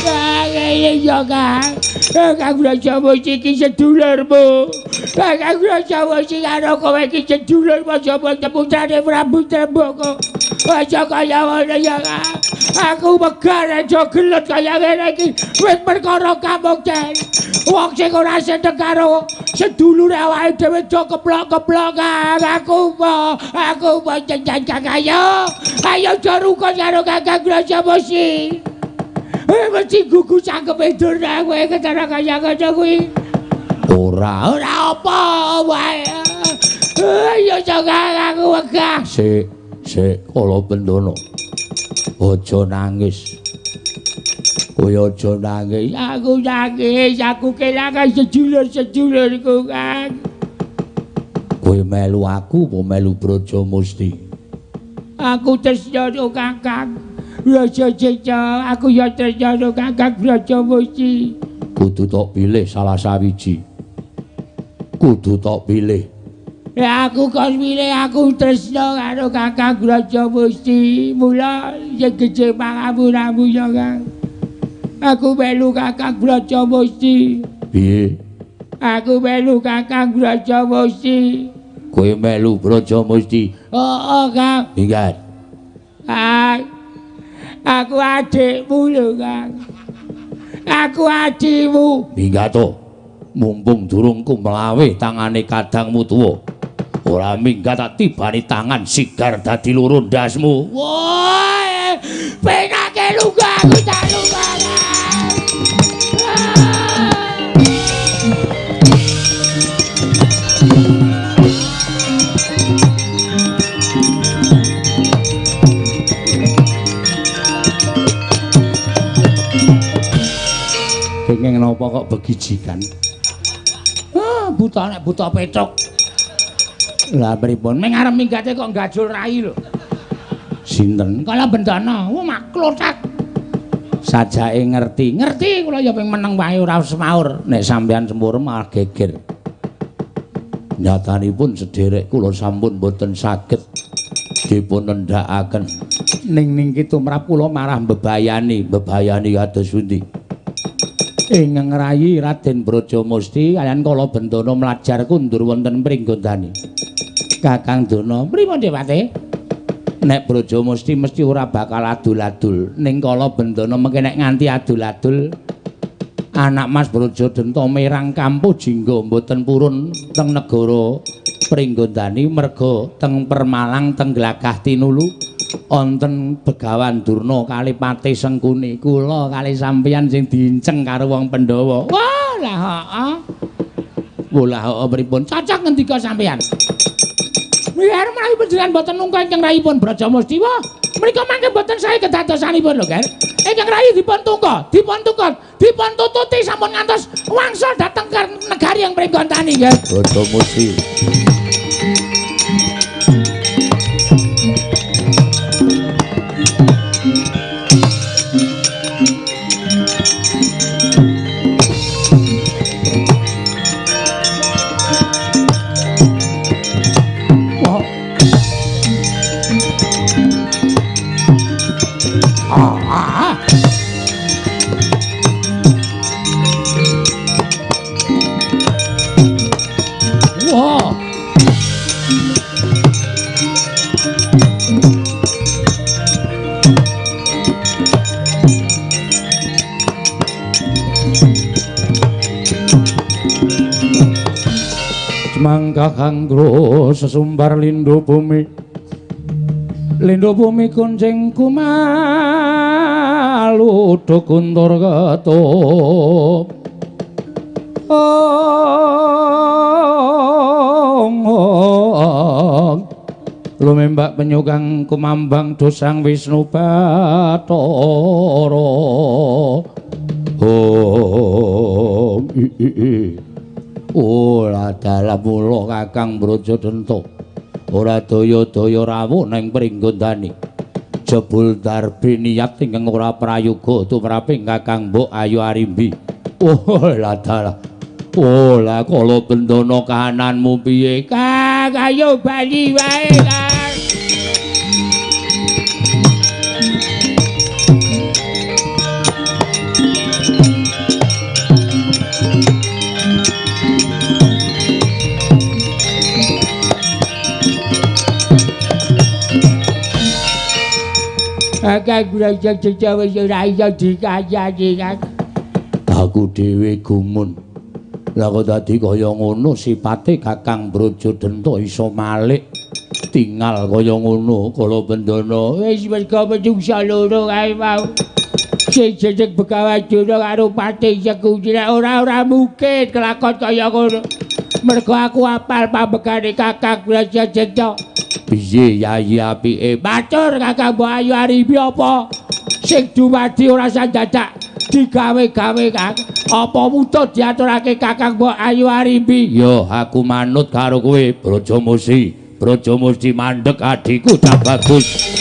Kang, iya Kang. Kang Brajamusti iki sedulurmu. Kang Brajamusti karo kowe iki sedulur aja putrane Prabu Tremboko. Aja kaya ngono ya Kang. Aku wegah aja gelut kaya ngene iki. Wis perkara kamukten. Wong sing ora seneng karo sedulure awake dhewe aja keplok-keplok Kang. Aku mau jenjang Kang ayo. Ayo aja rukun karo Kakang Brajamusti. Mesti gugu cangkeme durna kowe ketara kaya ngono kuwi. Ora, ora apa wae. Ayo Kang aku wegah. Sik, sik kala bendana. Aja nangis. Kowe aja nangis. Aku nangis, aku kelangan sedulur-sedulurku, Kang. Kowe melu aku apa melu Brajamusti? Aku tresna Kakang. Brajamusti, aku ya tresna Kakang Brajamusti. Kudu tok pilih salah sawiji. Kudu tok pilih. Ya aku kon milih, aku tresna karo Kakang Brajamusti. Mula sing gedhe pangapuramu ya, Kang. Aku melu Kakang Brajamusti. Piye? Aku melu Kakang Brajamusti. Kowe melu Brajamusti? Heeh, Kang. Minggat. Kang. Aku adikmu lho, Kang. Aku adimu. Minggat to. Mumpung durung kumlawe tangane kadangmu tuwa. Ora minggat tak tibani tangan sigar dadi loro ndasmu. Wah, Penake lunga aku tak lunga. Kenging napa kok begijikan? Ah, buta nek buta Petruk. Lah pripun? Ming arep minggate kok gajul rai lho. Sinten? Kala Bendana, wah maklothak. Sajake ngerti. Ngerti kula ya ping meneng wae ora semaur. Nek sampean sempur malah geger. Nyatanipun sederek kula sampun boten saged dipun nendhakaken. Ning niki tumrap kula marah mbebayani, mbebayani kados pundi? Ingkang ngrayi Raden Brajamusti kaliyan Kala Bendana mlajar kundur wonten Pringgondani. Kakang Dana, pripun Dewate? Nek Brajamusti mesti ora bakal adul-adul. Ning Kala Bendana mengke nek nganti adul-adul anak Mas Brajadenta merang kampuh jingga mboten purun teng negara Pringgondani merga teng Permalang teng Glagah Tinulu wonten Begawan Durna kali Patih Sengkuni. Kula kali sampeyan sing diinceng karo wong Pandhawa. Wah, lah heeh. Wah, heeh pripun? Cocok ngendika sampeyan. Biar menawi panjenengan boten nungka ingkang rayipun Brajamusti, wah, menika mangke boten sae kedadosanipun lho, Ger. Ingkang rayi dipun tungka, dipun tukon, dipun tututi sampun ngantos wangsul dhateng negari yang Pringgondani, Ger. Brajamusti. Mangkangro sesumbar lindu bumi, lindu bumi kuncing kumalu do guntur ketup. Ong ong lumembak penyukang kumambang dosang Wisnu Bathara. Om i i i. Ora dalah mula Kakang Brajadenta ora daya-daya rawuh nang Pringgondani. Jebul darbi niat ingkang ora prayoga tumraping Kakang Mbok Ayu Arimbi. Oh lah dalah. Oh lah Kala Bendana kahananmu piye? Kang ayo bali wae, Kang. Kakang Brajadenta wis ora iso dikayani, Kang. Aku dhewe gumun. Lah kok dadi kaya ngono sipate Kakang Brajadenta iso malik tingal kaya ngono Kala Bendana. Wis merga menungsa loro kae mau. Sing jeneng Begawan Durna karo Patih Sengkuni ora mungkin kelakon kaya ngono. Merga aku apal pambegane Kakang Brajadenta. Piye yayi apike? Matur Kakang Mbok Ayu Arimbi apa sing dumadi ora sandadak digawe-gawe, Kang. Apa mutut diaturake Kakang Mbok Ayu Arimbi? Yo aku manut karo kowe Brajamusti. Brajamusti mandek adhiku tak bagus.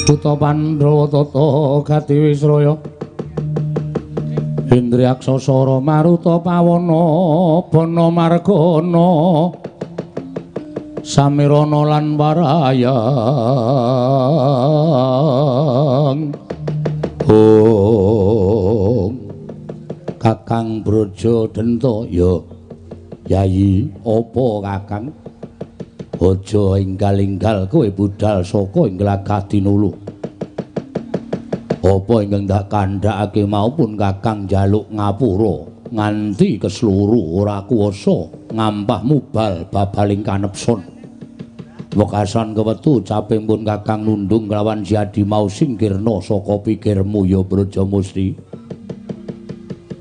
Buta Pandhawa tata gati Wisraya Indriyaksa sara maruta pawana bana margana Samirana lan warayang. Ong Kakang Braja Denta ya Yayi apa Kakang? Aja enggal-enggal kowe budal saka ing glagah tinulu. Apa ingkang dak kandhakake maupun Kakang njaluk ngapura nganti kesluru ora kuwasa ngampah mubal babaling kanepson. Wekasan kewetu caping pun Kakang nundung kelawan Siadi mau singkirna saka pikirmu ya Braja Musti.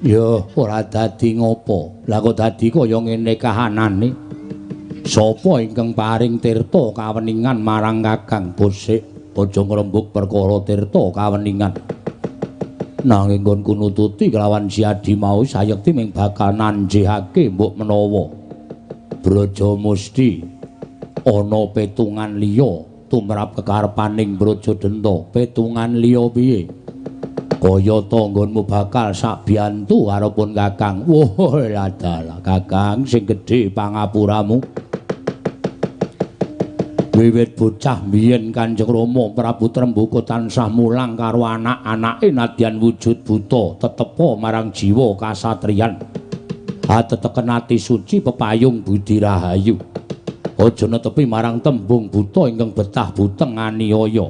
Ya ora dadi ngopo. Lah kok dadi kaya ngene kahanane? Sapa ingkang paring tirta kaweningan marang Kakang? Bosik aja ngrembug perkara tirta kaweningan. Nanging nggonku nututi kelawan Siadi mau sayekti ming bakal nanjihake mbok menawa Braja Musti ana petungan liya tumrap kekarepaning Braja Denta. Petungan liya piye? Kaya tanggonmu bakal sakbiyantu arepun Kakang. Wah, ladalah Kakang sing gedhe pangapuramu. Wiwit bocah biyen Kanjeng Rama Prabu Trembaka tansah mulang karo anak-anake nadyan wujud buta tetepa marang jiwa kasatriyan. Ateteken ati suci pepayung budi rahayu. Aja netepi marang tembung buta ingkang betah buteng aniaya.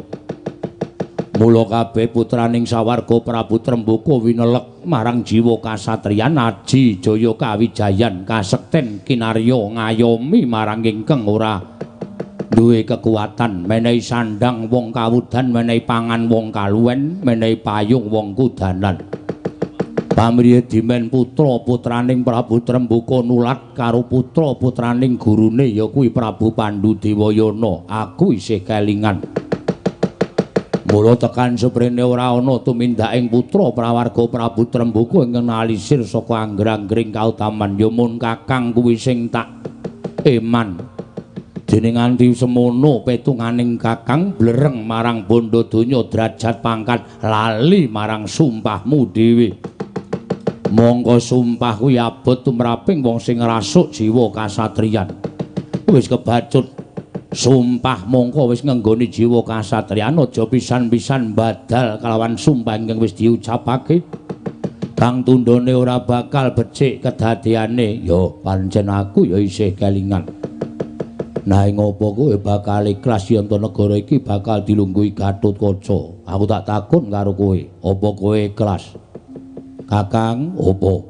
Mula kabeh putraning sawarga Prabu Trembaka winelek marang jiwa kasatriyan aji jaya kawijayan kasekten kinarya ngayomi marang ingkang ora duwe kekuatan, menehi sandang wong kawudan, menehi pangan wong kaluwen, menehi payung wong kudanan. Pamriye dimen putra-putraning Prabu Trembaka nulat karo putra-putraning gurune ya kuwi Prabu Pandu Dewayana. Aku isih kelingan. Mula tekan seprene ora ana tumindaking putra prawarga Prabu Trembaka ingkang nalisir saka angger-anggering kautaman. Ya mun Kakang kuwi sing tak eman. Dene nganti semono petunganing Kakang blereng marang bondo donya derajat pangkat lali marang sumpahmu dhewe. Mongko sumpah kuwi abot tumraping wong sing ngrasuk jiwa kasatriyan. Wis kebacut sumpah mongko wis ngenggoni jiwa kasatriyan aja pisan-pisan badal kalawan sumpah ingkang wis diucapake. Kang tundhone ora bakal becik kedadeane. Ya pancen aku ya isih kelingan. Nah ngopo kowe bakal ikhlas yen to negara iki bakal dilungguhi Gatotkaca? Aku tak takon karo kowe, apa kowe ikhlas? Kakang, opo?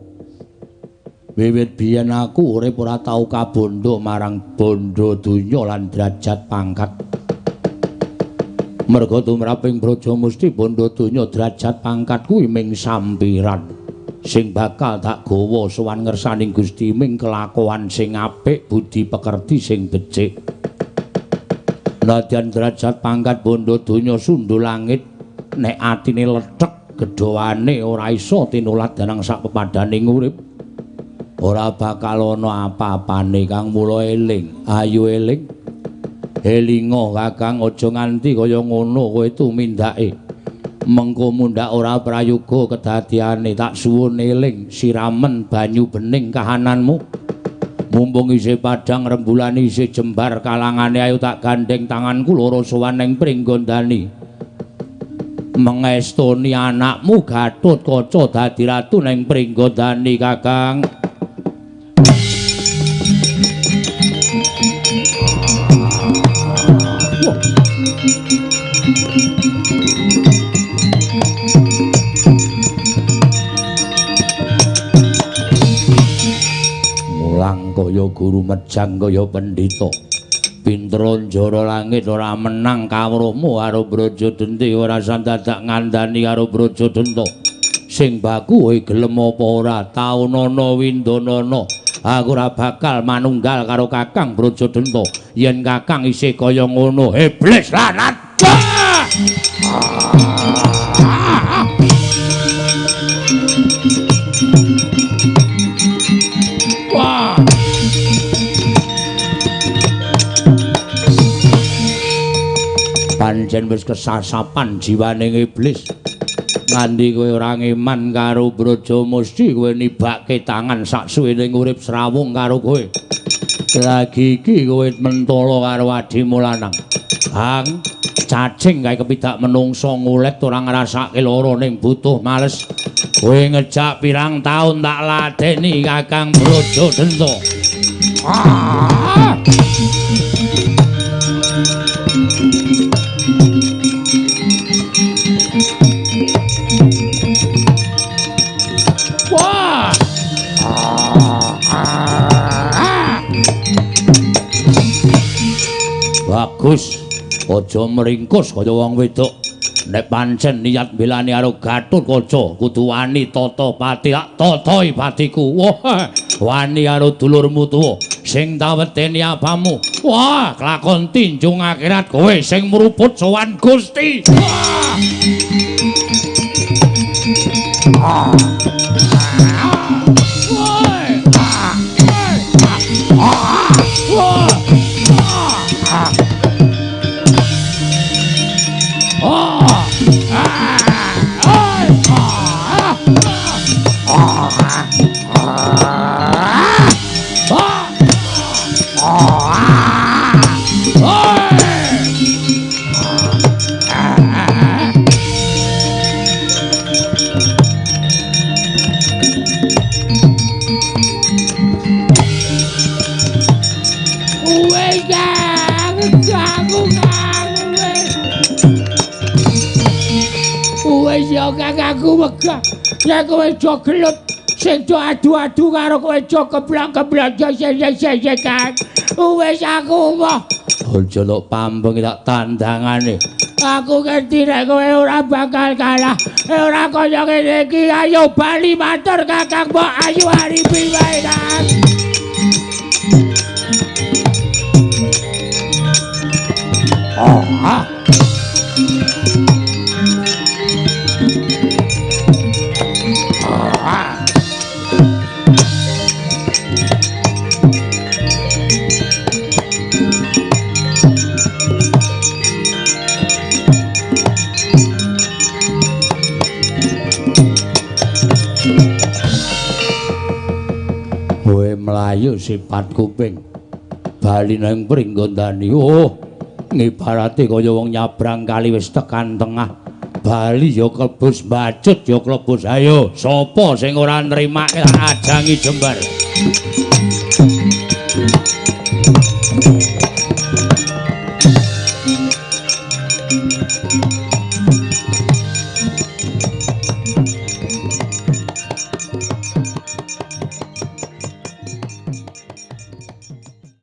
Wiwit biyen aku urip ora tau kabondo marang bondo donya lan derajat pangkat. Merga tumraping Braja Musti bondo donya derajat pangkat kuwi ming sampiran sing bakal tak gawa sowan ngersaning Gusti ming kelakuan sing apik, budi pekerti sing becik. Nadyan derajat pangkat bondo donya sundul langit, nek atine lethek gedhawane ora iso tinulat danang sak pepadhaning urip. Ora bakal ana apa-apane Kang. Mula eling, ayo eling. Elinga Kakang, aja nganti kaya ngono kowe tumindake. Mengko mundhak ora prayoga kedadiane. Tak suwun eling siramen banyu bening kahananmu. Mumpung isih padhang rembulan isih jembar kalangane, ayo tak gandeng tanganku loro sowan ning Pringgondani. Mengestoni anakmu Gatotkaca dadi ratu ning Pringgondani Kakang. Mulang kaya guru mejang kaya pendhita. Pinter njara langit ora menang kawruhmu karo Braja Denti, ora sandadak ngandani karo Braja Denta. Sing baku kowe gelem apa ora? Taunana windanana. Aku ora bakal manunggal karo Kakang Braja Denta. Yen Kakang isih kaya ngono, iblis lanat. Wah. Pancen wis kesasapan jiwane iblis. Nganti kowe ora ngeman karo Braja Musti, kowe nibake tangan sak suwene urip srawung karo kowe. Lagi iki kowe mentolo karo adimu lanang. Kang, cacing kae kepidak menungso ngulet ora ngrasake lara ning butuh males. Kowe ngejak pirang taun tak ladeni Kakang Brajadenta. Ah! Wah! Bagus, aja meringkus kaya wong wedok. Nek pancen niat mbelani karo Gathotkaca, kudu wani tata pati, tak tatoi patiku. Wah, wani karo dulurmu tuwa sing taweteni apamu. Wah, kelakon tinjung akhirat kowe sing mruput sowan Gusti. Wah! Aku wegah nek kowe aja gelut sing do adu-adu karo kowe aja keblak-keblak sesek-sesekan. Wis aku moh aja lok pambeng tak tandangane. Aku ngerti nek kowe ora bakal kalah. Ora kaya ngene iki. Ayo bali matur Kakang Mbok Ayu Aripi wae Kang. Oh, ah. Kowe mlayu sifat kuping bali nang Pringgondani. Oh, ngibarate kaya wong nyabrang kali wis tekan tengah. Bali ya klebus, bacut ya klebus. Ayo, sapa sing ora nrimake ajangi jembar.